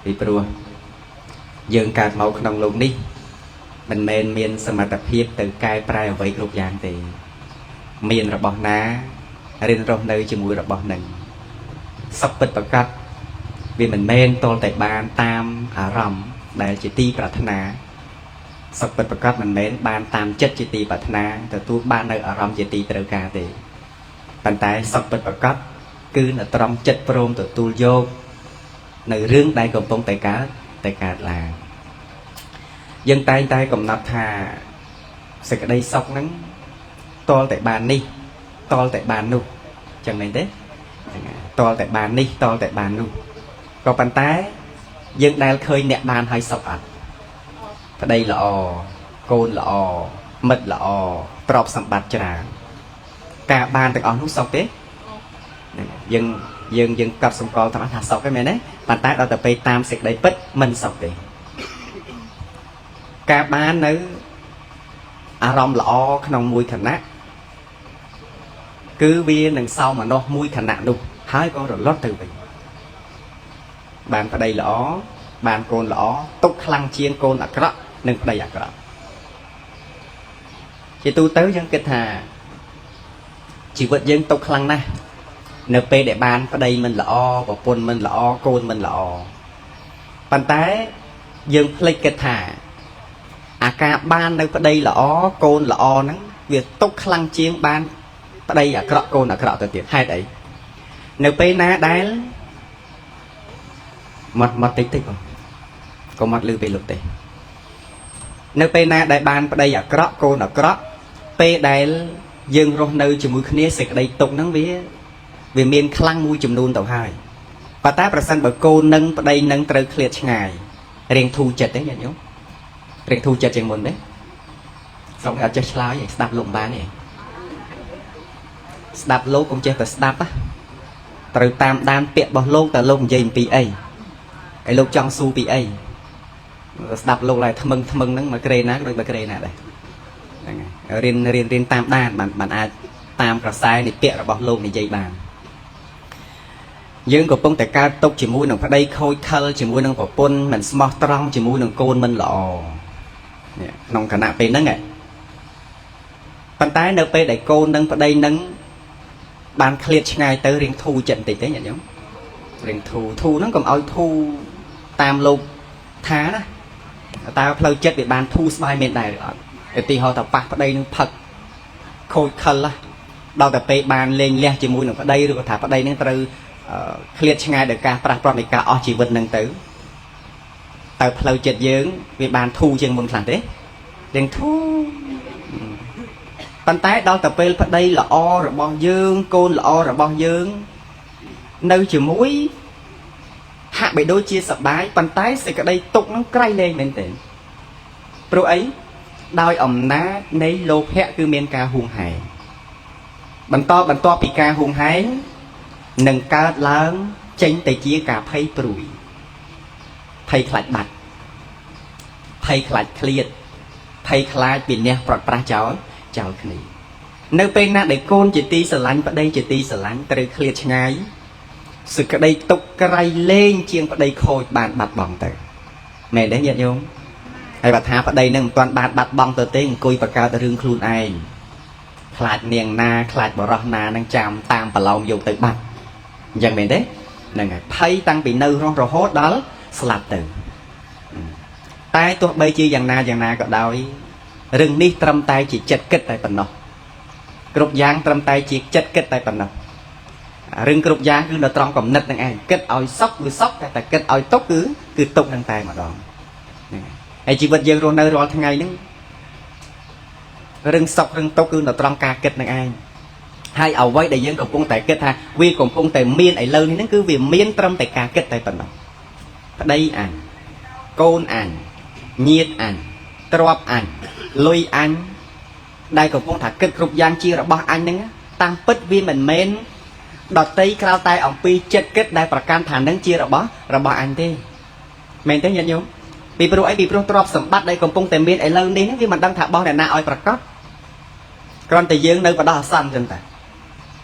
ពីព្រោះយើងកើតមកក្នុងលោកនេះមិនមែនមានសមត្ថភាពទៅកែប្រែអ្វីគ្រប់យ៉ាងទេមានរបស់ណារៀនរស់នៅជាមួយរបស់នឹងសុខពិតប្រាកដវាមិនមែនតលតែបានតាមអារម្មណ៍ដែលជាទីប្រាថ្នាសុខពិតប្រាកដមិនមែនបានតាមចិត្តជាទីប្រាថ្នាទទួលបាននៅអារម្មណ៍ជាទីត្រូវការទេប៉ុន្តែសុខពិតប្រាកដគឺនៅត្រង់ចិត្តព្រមទទួលយកនៅរឿងដែលកំពុងតែកើតឡើងយើងតែងតែកំណត់ថាសេចក្តីសុខហ្នឹងតលតែបាននេះតលតែបាននោះចឹងមែនទេតលតែបាននេះតលតែបាននោះក៏ប៉ុន្តែយើងដែលឃើញអ្នកបានហើយសុខអត់ប្តីល្អកូនល្អមិត្តល្អទ្រព្យសម្បត្តិច្រើនការបានទាំងអស់នោះសុខទេយើងយើងយើងកត់សម្គាល់ទាំងអស់ថាសុខហ្នឹងមែនទេប៉ុន្តែដល់ទៅពេលតាមសេចក្តីពិតមិនសុខទេការបាននៅអារម្មណ៍ល្អក្នុងមួយខណៈគឺវានឹងសោមនស្សមួយខណៈនោះហើយក៏រលត់ទៅវិញបានប្តីល្អបានកូនល្អទុកខ្លាំងជាងកូនអាក្រក់និងប្តីអាក្រក់ជាទូទៅយើងគិតថាជីវិតយើងទុកខ្លាំងណាស់នៅពេលដែលបានប្តីមិនល្អប្រពន្ធមិនល្អកូនមិនល្អប៉ុន្តែយើងភ្លេចគិតថាអាការបាននៅប្តីល្អកូនល្អហ្នឹងវាទុកខ្លាំងជាងបានប្តីអាក្រក់កូនអាក្រក់ទៅទៀតហេតុអីនៅពេលណាដែលមកតិចតិចបងកុំមកលឺពេលលោកទេនៅពេលណាដែលបានប្តីអាក្រក់កូនអាក្រក់ពេលដែលយើងរស់នៅជាមួយគ្នាសេចក្តីទុក្ខហ្នឹងវាមានខ្លាំងមួយចំនួនទៅហើយប៉ុន្តែប្រសិនបើកូននឹងប្តីនឹងត្រូវឃ្លាតឆ្ងាយរៀងធូរចិត្តទេញាតិញោមរៀងធូរចិត្តជាងមុនទេស្រុកអត់ចេះឆ្លើយស្ដាប់លោកមិនបានទេស្ដាប់លោកកុំចេះតែស្ដាប់ណាត្រូវតាមដានពាក្យរបស់លោកតើលោកនិយាយអំពីអីហើយលោកចង់ស៊ូពីអីស្ដាប់លោកឡើយថ្មឹងថ្មឹងហ្នឹងមកក្រេណាដូចមកក្រេណាដែរហ្នឹងហើយរៀនរៀនរៀនតាមដានបានអាចតាមក្រសែនៃពាក្យរបស់លោកនិយាយបានយើងកំពុងតែកើតទុកជាមួយនឹងប្តីខូចខលជាមួយនឹងប្រពន្ធមិនស្មោះត្រង់ជាមួយនឹងកូនមិនល្អនេះក្នុងខណៈពេលហ្នឹងប៉ុន្តែនៅពេលដែលកូននិងប្តីនឹងបានឃ្លាតឆ្ងាយទៅរៀងធូរចិត្តបន្តិចទេញាតិញោមរៀងធូរធូរហ្នឹងកុំឲ្យធូរតាមលោកថាណាតើផ្លូវចិត្តវាបានធូរស្បើយមានដែរឬអត់ឧទាហរណ៍ថាប៉ះប្តីនឹងផឹកខូចខលដល់តែពេលបានលេងលះជាមួយនឹងប្តីឬក៏ថាប្តីនឹងត្រូវឃ្លាតឆ្ងាយដោយការប្រាស់ប្រាត់នៃការអស់ជីវិតនឹងទៅតើផ្លូវចិត្តយើងវាបានធូរជាងមុនខ្លះទេរៀងធូរប៉ុន្តែដល់តែពេលប្តីល្អរបស់យើងកូនល្អរបស់យើងនៅជាមួយហាក់បីដូចជាសប្បាយប៉ុន្តែសេចក្តីទុក្ខនឹងក្រៃលែងមែនទេព្រោះអីដោយអំណាចនៃលោភៈគឺមានការហួងហែងបន្តបន្ទាប់ពីការហួងហែងនឹងកើតឡើងចេញទៅជាការភ័យព្រួយភ័យខ្លាចបាត់ភ័យខ្លាចឃ្លាតភ័យខ្លាចពីអ្នកប្រត់ប្រាស់ចោលចោលគ្នានៅពេលណាដែលកូនជាទីស្រឡាញ់ប្តីជាទីស្រឡាញ់ត្រូវឃ្លាតឆ្ងាយសេចក្តីទុក្ខក្រៃលែងជាងប្តីខូចបានបាត់បង់ទៅមែនទេញាតិញោមហើយបើថាប្តីនឹងមិនទាន់បានបាត់បង់ទៅទេអង្គុយបង្កើតរឿងខ្លួនឯងខ្លាចនាងណាខ្លាចបរោះណានឹងចាំតាមប្រឡោមយកទៅបាត់អញ្ចឹងមែនទេហ្នឹងហើយភ័យតាំងពីនៅរស់រហូតដល់ស្លាប់ទៅតែទោះបីជាយ៉ាងណាយ៉ាងណាក៏ដោយរឿងនេះត្រឹមតែជាចិត្តគិតតែប៉ុណ្ណោះគ្រប់យ៉ាងត្រឹមតែជាចិត្តគិតតែប៉ុណ្ណោះរឿងគ្រប់យ៉ាងគឺនៅត្រង់គំនិតនឹងឯងគិតឲ្យសុខគឺសុខតែគិតឲ្យទុក្ខគឺទុក្ខនឹងតែម្ដងហ្នឹងហើយជីវិតយើងរស់នៅរាល់ថ្ងៃហ្នឹងរឿងសុខរឿងទុក្ខគឺនៅត្រង់ការគិតនឹងឯងហើយអ្វីដែលយើងកំពុងតែគិតថាវាកំពុងតែមានឥឡូវនេះហ្នឹងគឺវាមានត្រឹមតែការគិតតែប៉ុណ្ណោះប្តីអញកូនអញញាតិអញទ្រព្យអញលុយអញដែលកំពុងថាគិតគ្រប់យ៉ាងជារបស់អញហ្នឹងតាមពិតវាមិនមែនដតីក្រៅតែអំពីចិត្តគិតដែលប្រកាន់ថានឹងជារបស់អញទេមែនទេញាតិញោមពីព្រោះអីពីព្រោះទ្រព្យសម្បត្តិដែលកំពុងតែមានឥឡូវនេះវាមិនដឹងថាបោះអ្នកណាឲ្យប្រកាសគ្រាន់តែយើងនៅបដោះអាសន្នចឹងតា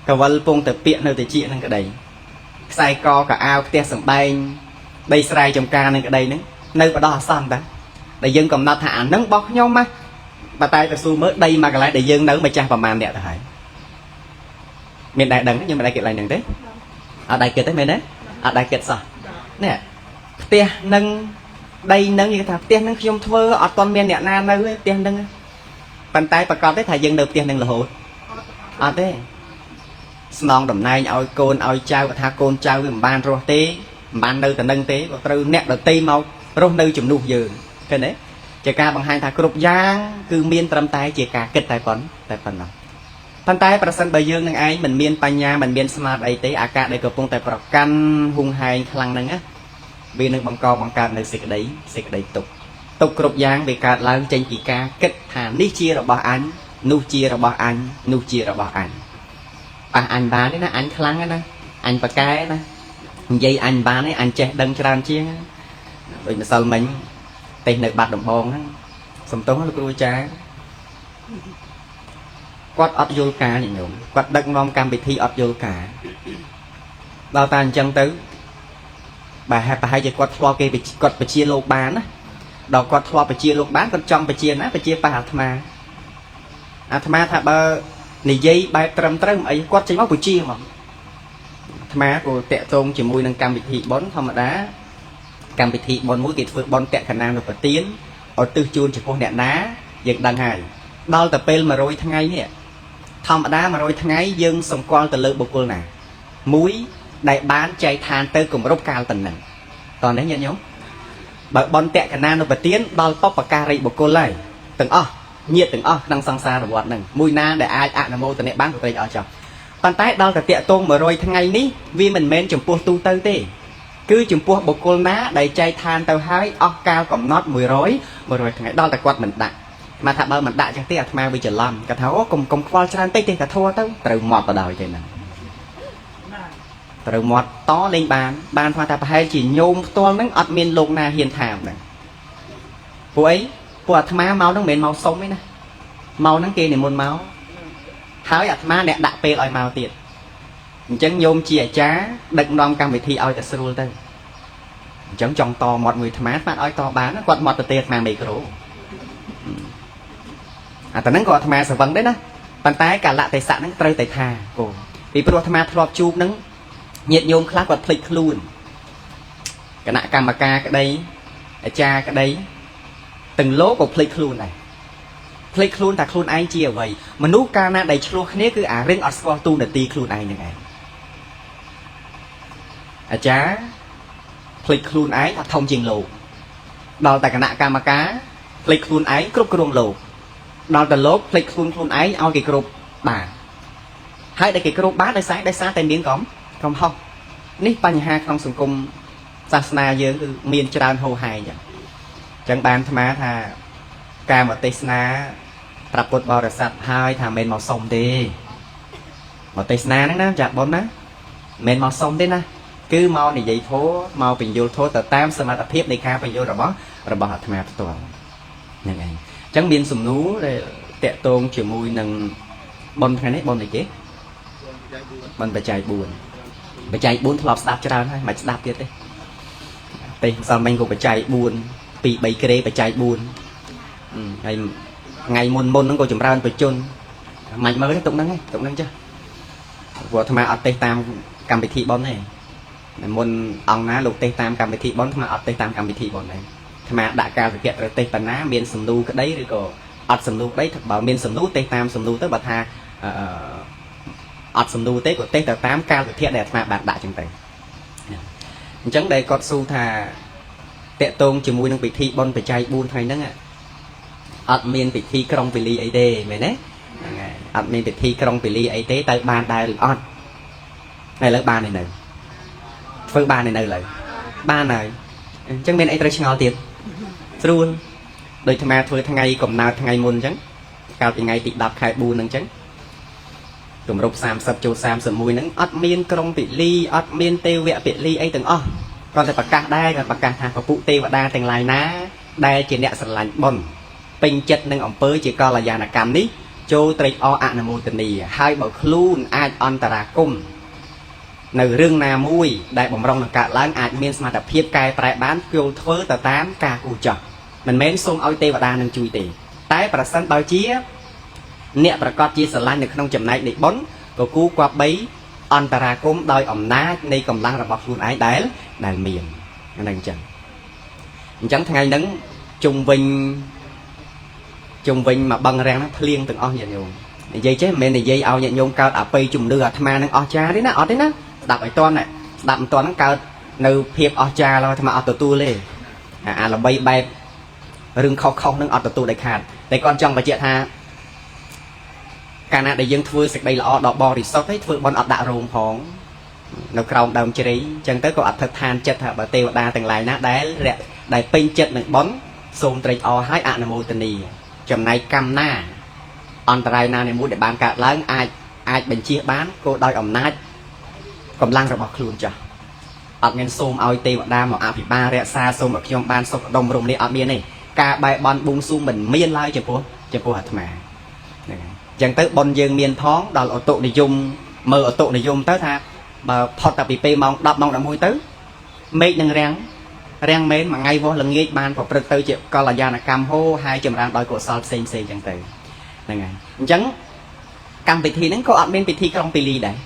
កវលពងតែពាកនៅតិចនឹងក្តីខ្សែកកអាវផ្ទះសំបែង ដីស្រែចំការនឹងក្តីហ្នឹងនៅបដោះអាសន្នតាដែលយើងកំណត់ថាអាហ្នឹងរបស់ខ្ញុំណាបើតែទៅសួរមើលដីមួយកន្លែងដែលយើងនៅម្ចាស់ប្រមាណអ្នកទៅហើយមានដែរដឹងខ្ញុំមិនដែរគិតឡើងហ្នឹងទេអត់ដែរគិតទេមែនទេអត់ដែរគិតសោះនេះផ្ទះនឹងដីនឹងគេថាផ្ទះនឹងខ្ញុំធ្វើអត់ទាន់មានអ្នកណានៅទេផ្ទះនឹងប៉ុន្តែប្រកាសទេថាយើងនៅផ្ទះនឹងរហូតអត់ទេស្នងតំណែងឲ្យកូនឲ្យចៅបើថាកូនចៅវាមិនបានរស់ទេមិនបាននៅតែនឹងទេក៏ត្រូវអ្នកដតីមករស់នៅជំនួសយើងឃើញទេជាការបង្ហាញថាគ្រប់យ៉ាងគឺមានត្រឹមតែជាការគិតតែប៉ុណ្តែប៉ុណ្ណោះប៉ុន្តែប្រសិនបើយើងនឹងឯងមិនមានបញ្ញាមិនមានស្មារតីទេអាការដែលកំពុងតែប្រកាន់ហួងហែងខ្លាំងហ្នឹងណាវានឹងបង្កបង្កើតនៅសេចក្តីសេចក្តីទុក្ខទុក្ខគ្រប់យ៉ាងវាកើតឡើងចេញពីការគិតថានេះជារបស់អញនោះជារបស់អញនោះជារបស់អញប៉ះអញបានទេណាអញខ្លាំងណាអញប្រកែណានិយាយអញបានទេអញចេះដឹងច្រើនជាងដូចម្សិលមិញទេសនៅបាត់ដំបងហ្នឹងសំទោសលោកគ្រូអាចារ្យគាត់អត់យល់ការញញោមគាត់ដឹកនាំកម្មវិធីអត់យល់ការដល់តែអញ្ចឹងទៅបើហេតុប្រហែលជាគាត់ធ្លាប់គេគាត់បជាលោកបានណាដល់គាត់ធ្លាប់បជាលោកបានគាត់ចង់បជាណាបជាប៉ះអាត្មាអាត្មាថាបើនិយាយបែបត្រឹមត្រូវមិនអីគាត់ចេញមកបជាហ្មងអាត្មាក៏តាក់ទងជាមួយនឹងកម្មវិធីបុណ្យធម្មតាកម្មវិធីបុណ្យមួយគេធ្វើបុណ្យតក្កណានុប្រទានឧទ្ទិសជូនចំពោះអ្នកណាយើងដឹងហើយដល់ទៅពេល100ថ្ងៃនេះធម្មតា100ថ្ងៃយើងសម្គាល់ទៅលើបុគ្គលណាមួយដែលបានចែកឋានទៅគម្រប់កាលប៉ុណ្ណឹងតោះនេះញាតិញោមបើបុណ្យតក្កណានុប្រទានដល់បពការីបុគ្គលហើយទាំងអស់ញាតិទាំងអស់ក្នុងសង្សារវដ្តហ្នឹងមួយណាដែលអាចអនុមោទនៈបានក៏ត្រេកអរចោះប៉ុន្តែដល់តែតាក់ទង100ថ្ងៃនេះវាមិនមែនចំពោះទូទៅទេគឺចំពោះបុគ្គលណាដែលចែកឋានទៅហើយអស់កាលកំណត់100 100ថ្ងៃដល់តែគាត់មិនដាក់មកថាបើមិនដាក់ចឹងទេអាត្មាវាច្រឡំគាត់ថាអូកុំកុំខ្វល់ច្រើនពេកទេតែធัวទៅត្រូវមាត់បដ ாய் ទេហ្នឹងត្រូវមាត់តលេងបានបានថាប្រហែលជាញោមផ្ទាល់ហ្នឹងអត់មានលោកណាហ៊ានថាហ្នឹងពួកអីពួកអាត្មាមកហ្នឹងមិនមែនមកសុំទេណាមកហ្នឹងគេនិមន្តមកហើយអាត្មាអ្នកដាក់ពេលឲ្យមកទៀតអញ្ចឹងញោមជាអាចារ្យដឹកនាំកម្មវិធីឲ្យតែស្រួលទៅអញ្ចឹងចង់តមាត់មួយអាត្មាបានឲ្យតបានគាត់មាត់ទៅទេអាត្មាមីក្រូអាតហ្នឹងក៏អាត្មាស្វឹងដែរណាប៉ុន្តែកាលៈទេសៈហ្នឹងត្រូវតែថាគោពីព្រោះអាត្មាធ្លាប់ជួបហ្នឹងញាតិញោមខ្លះគាត់ភ្លេចខ្លួនគណៈកម្មការក្តីអាចារ្យក្តីទាំងលោកក៏ភ្លេចខ្លួនដែរភ្លេចខ្លួនថាខ្លួនឯងជាអ្វីមនុស្សកាលណាដែលឆ្លោះគ្នាគឺអារឿងអត់ស្គាល់ទូនាទីខ្លួនឯងហ្នឹងឯងអាចារ្យភ្លេចខ្លួនឯងថាធំជាងលោកដល់តែគណៈកម្មការភ្លេចខ្លួនឯងគ្រប់គ្រងលោកដល់តែលោកភ្លេចខ្លួនខ្លួនឯងឲ្យគេគ្រប់បានហើយដែលគេគ្រប់បានដោយសារដោយសារតែមានកំកំហុសនេះបញ្ហាក្នុងសង្គមសាសនាយើងគឺមានច្រើនហូរហែអញ្ចឹងអញ្ចឹងបានអាត្មាថាការមកទេសនាប្រាប់ពុទ្ធបរិស័ទហើយថាមិនមកសុំទេមកទេសនាហ្នឹងណាចាក់បុណ្យណាមិនមកសុំទេណាគឺមកនិយាយធម៌មកបញ្យលធម៌ទៅតាមសមត្ថភាពនៃការបញ្យលរបស់របស់អាត្មាផ្ទាល់ហ្នឹងឯងអញ្ចឹងមានសំណួរដែលតាក់ទងជាមួយនឹងបុណ្យថ្ងៃនេះបុណ្យអីគេបុណ្យបច្ច័យ4បច្ច័យ4ធ្លាប់ស្ដាប់ច្រើនហើយមិនស្ដាប់ទៀតទេទេម្សិលមិញក៏បច្ច័យ4 2 3ក្រេបច្ច័យ4ហើយថ្ងៃមុនមុនហ្នឹងក៏ចម្រើនបជនមិនមើលទេទុកហ្នឹងឯងទុកហ្នឹងចាស់ព្រោះអាត្មាអត់ទេសតាមកម្មវិធីបុណ្យទេមុនអង្គណាលោកទេសតាមកម្មវិធីបុណ្យអាត្មាអត់ទេសតាមកម្មវិធីបុណ្យទេអាត្មាដាក់កាលវិភាគត្រូវទេសបណ្ណាមានសំណួរក្តីឬក៏អត់សំណួរក្តីបើមានសំណួរទេសតាមសំណួរទៅបើថាអត់សំណួរទេក៏ទេសទៅតាមកាលវិភាគដែលអាត្មាបានដាក់ចឹងទៅអញ្ចឹងដែលគាត់ស៊ូថាតកតងជាមួយនឹងពិធីបុណ្យបច្ច័យ4ថ្ងៃហ្នឹងអត់មានពិធីក្រុងពលីអីទេមែនទេហ្នឹងហើយអត់មានពិធីក្រុងពលីអីទេទៅបានដែរឬអត់ឥឡូវបានឯនៅធ្វើបានឯនៅឡើយបានហើយអញ្ចឹងមានអីត្រូវឆ្ងល់ទៀតស្រួលដូចអាត្មាធ្វើថ្ងៃកំណើតថ្ងៃមុនអញ្ចឹងកាលពីថ្ងៃទី10ខែ4ហ្នឹងអញ្ចឹងគម្រប់30ចូល31ហ្នឹងអត់មានក្រុងពលីអត់មានទេវៈពលីអីទាំងអស់គាត់តែប្រកាសដែរគាត់ប្រកាសថាពពុទេវតាទាំងឡាយណាដែលជាអ្នកស្រឡាញ់បុណ្យពេញចិត្តនឹងអំពើជាកល្យាណកម្មនេះចូលត្រេកអរអនុមោទនាហើយបើខ្លួនអាចអន្តរាគម នៅរឿងណាមួយដែលបំរុងនឹងកើតឡើងអាចមានសមត្ថភាពកែប្រែបានគោលធ្វើទៅតាមការគូចោះមិនមែនសូមឲ្យទេវតានឹងជួយទេតែប្រសិនបើជាអ្នកប្រកាសជាស្រឡាញ់នៅក្នុងចំណែកនៃបុណ្យក៏គូគប្បីអន្តរាគមន៍ដោយអំណាចនៃកម្លាំងរបស់ខ្លួនឯងដែលមានហ្នឹងអញ្ចឹងអញ្ចឹងថ្ងៃហ្នឹងជុំវិញជុំវិញមកបឹងរាំងហ្នឹងភ្លៀងទាំងអស់ញាតិញោមនិយាយចេះមិនមែននិយាយឲ្យញាតិញោមកើតអបិយជំនឿអាត្មានឹងអស្ចារ្យទេណាអត់ទេណាស្ដាប់ឲ្យតន់ណាស្ដាប់មិនតន់ហ្នឹងកើតនៅភាពអស្ចារ្យឡើយអាត្មាអត់ទទួលទេអាល្បីបែបរឿងខុសៗហ្នឹងអត់ទទួលដាច់ខាតតែគាត់ចង់បញ្ជាក់ថាកាលណាដែលយើងធ្វើសេចក្តីល្អដល់បរិសុទ្ធហើយធ្វើបុណ្យអត់ដាក់រោងផងនៅក្រោមដើមជ្រៃអញ្ចឹងទៅក៏អធិដ្ឋានចិត្តថាបើទេវតាទាំងឡាយណាដែលដែលពេញចិត្តនឹងបុណ្យសូមត្រេកអរឲ្យអនុមោទនាចំណែកកម្មណាអន្តរាយណាមួយដែលបានកើតឡើងអាចអាចបញ្ជៀសបានក៏ដោយអំណាចកម្លាំងរបស់ខ្លួនចាស់អត់មានសូមឲ្យទេវតាមកអភិបាលរក្សាសូមឲ្យខ្ញុំបានសុខដុមរមនេះអត់មានទេការបែបន់បួងសួងមិនមានឡើយចំពោះចំពោះអាត្មាហ្នឹងហើយអញ្ចឹងទៅបុណ្យយើងមានផងដល់អូតុនិយមមើលអូតុនិយមទៅថាបើផុតតែពីពេលម៉ោង10ម៉ោង11ទៅមេឃនឹងរាំងរាំងមែនមួយថ្ងៃវាស់ល្ងាចបានប្រព្រឹត្តទៅជាកល្យាណកម្មហូហើយចម្រើនដោយកុសលផ្សេងផ្សេងអញ្ចឹងទៅហ្នឹងហើយអញ្ចឹងកម្មវិធីហ្នឹងក៏អត់មានពិធីក្រុងពីលីដែរ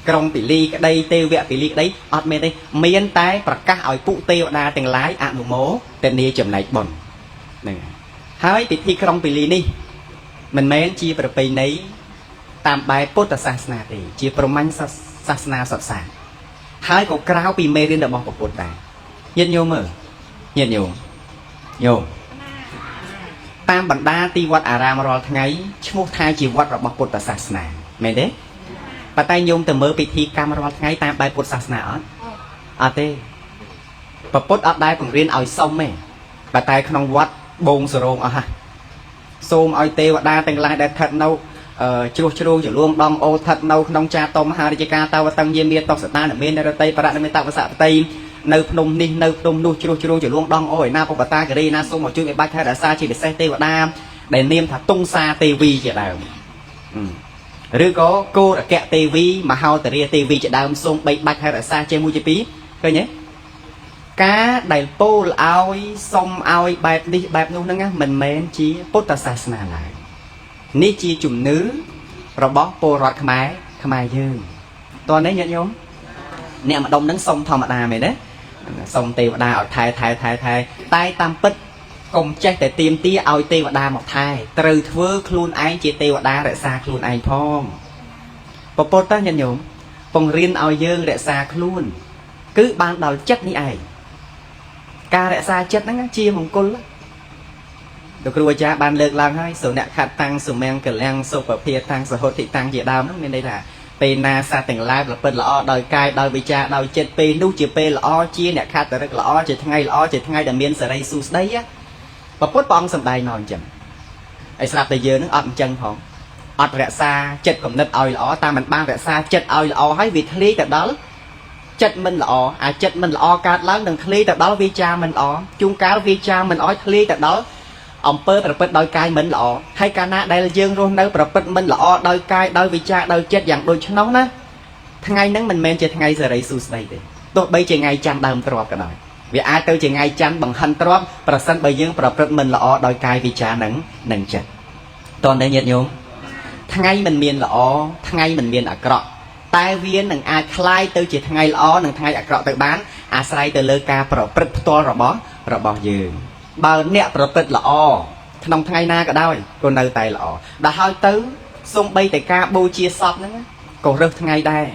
ក្រុងពីលីក្តីទេវៈពីលីក្តីអត់មានទេមានតែប្រកាសឲ្យពួកទេវតាទាំងឡាយអនុមោទនាចំណែកបុណ្យហ្នឹងហើយហើយពិធីក្រុងពីលីនេះមិនមែនជាប្រពៃណីតាមបែបពុទ្ធសាសនាទេជាព្រហ្មញ្ញសាសនាសុទ្ធសាធហើយក៏ក្រៅពីមេរៀនរបស់ពុទ្ធដែរញាតិញោមមើលញាតិញោមញោមតាមបណ្ដាទីវត្តអារាមរាល់ថ្ងៃឈ្មោះថាជាវត្តរបស់ពុទ្ធសាសនាមែនទេប៉ុន្តែញោមទៅមើលពិធីកម្មរាល់ថ្ងៃតាមបែបពុទ្ធសាសនាអត់អត់ទេពុទ្ធអត់ដែលបង្រៀនឲ្យសុំទេប៉ុន្តែក្នុងវត្តបូងសរោងអស់ហ่ะសូមឲ្យទេវតាទាំងឡាយដែលស្ថិតនៅជ្រោះជ្រោងចលួងដងអូស្ថិតនៅក្នុងចាតមហារាជការតវតឹងយាមាតសតានមាននរតីបរនិមិតវសពតីនៅភ្នំនេះនៅភ្នំនោះជ្រោះជ្រោងចលួងដងអូឯណាពុបតាគិរីណាសូមមកជួយឲ្យបាច់ថែរក្សាជាពិសេសទេវតាដែលនាមថាតុងសាទេវីជាដើមឬក៏គោរកៈទេវីមហោតរាទេវីជាដើមសូមបីបាច់ថែរក្សាជាមួយជាពីរឃើញទេការដែលពោលឲ្យសុំឲ្យបែបនេះបែបនោះហ្នឹងមិនមែនជាពុទ្ធសាសនាឡើយនេះជាជំនឿរបស់ពលរដ្ឋខ្មែរខ្មែរយើងតោះនេះញាតិញោមអ្នកម្ដុំហ្នឹងសុំធម្មតាមែនទេសុំទេវតាឲ្យថែថែថែថែតែតាមពិតកុំចេះតែទៀមទាឲ្យទេវតាមកថែត្រូវធ្វើខ្លួនឯងជាទេវតារក្សាខ្លួនឯងផងពពុទ្ធតើញាតិញោមពង្រៀនឲ្យយើងរក្សាខ្លួនគឺបានដល់ចិត្តនេះឯងការរក្សាចិត្តហ្នឹងជាមង្គលលោកគ្រូអាចារ្យបានលើកឡើងហើយសុអ្នកខតាំងសុមង្គលាំងសុពភាតាំងសហុតិតាំងជាដើមហ្នឹងមានន័យថាពេលណាសត្វទាំងឡាយប្រព្រឹត្តល្អដោយកាយដោយវិចារដោយចិត្តពេលនោះជាពេលល្អជាអ្នកខត្តរិកល្អជាថ្ងៃល្អជាថ្ងៃដែលមានសេរីសួស្តីពពុទ្ធព្រះអង្គសម្ដែងមកអញ្ចឹងហើយស្រាប់តែយើងនឹងអត់អញ្ចឹងផងអត់រក្សាចិត្តគំនិតឲ្យល្អតាមមិនបានរក្សាចិត្តឲ្យល្អហើយវាធ្លាយទៅដល់ចិត្តមិនល្អអាចិត្តមិនល្អកើតឡើងនឹងធ្លាយទៅដល់វាចាមិនល្អជួនកាលវាចាមិនអោយធ្លាយទៅដល់អំពើប្រព្រឹត្តដោយកាយមិនល្អហើយកាលណាដែលយើងរស់នៅប្រព្រឹត្តមិនល្អដោយកាយដោយវិចារដោយចិត្តយ៉ាងដូចឆ្នោះណាថ្ងៃហ្នឹងមិនមែនជាថ្ងៃសេរីសួស្តីទេទោះបីជាថ្ងៃច័ន្ទដើមទ្របក៏ដោយវាអាចទៅជាថ្ងៃច័ន្ទបង្ហិនទ្របប្រសិនបើយើងប្រព្រឹត្តមិនល្អដោយកាយវិចារនឹងចិត្តតើញាតិញោមថ្ងៃមិនមានល្អថ្ងៃមិនមានអាក្រក់តែវានឹងអាចคล้ายទៅជាថ្ងៃល្អនិងថ្ងៃអាក្រក់ទៅបានអាស្រ័យទៅលើការប្រព្រឹត្តផ្ទាល់របស់យើងបើអ្នកប្រព្រឹត្តល្អក្នុងថ្ងៃណាក៏ដោយក៏នៅតែល្អដល់ហើយទៅសំបីតែការបូជាសពហ្នឹងក៏រើសថ្ងៃដែរ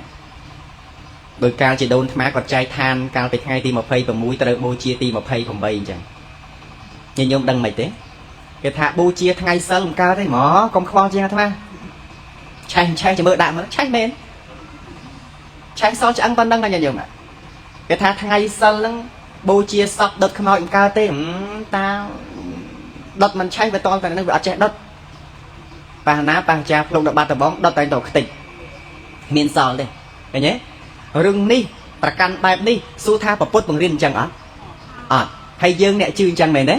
ដោយកាលជាដូនថ្មគាត់ចែកឋានកាលពីថ្ងៃទី26ត្រូវបូជាទី28អញ្ចឹងញាតិញោមដឹងមិនទេគេថាបូជាថ្ងៃសិលមិនកើតទេហ្មងកុំខ្វល់ជាងអាត្មាឆេះឆេះចាំមើលដាក់មើលឆេះមែនឆេះសល់ឆ្អឹងប៉ុណ្ណឹងណាញាតិញោមគេថាថ្ងៃសិលហ្នឹងបូជាសពដុតខ្មោចមិនកើតទេតាដុតមិនឆេះវាតតែនឹងវាអត់ចេះដុតប៉ះណាប៉ះចាភ្លុកដល់បាត់ដបងដុតតែទៅខ្ទេចមានសល់ទេឃើញទេរឿងនេះប្រកាន់បែបនេះសួរថាពពុទ្ធបង្រៀនអញ្ចឹងអត់អត់ហើយយើងអ្នកជឿអញ្ចឹងមែនទេ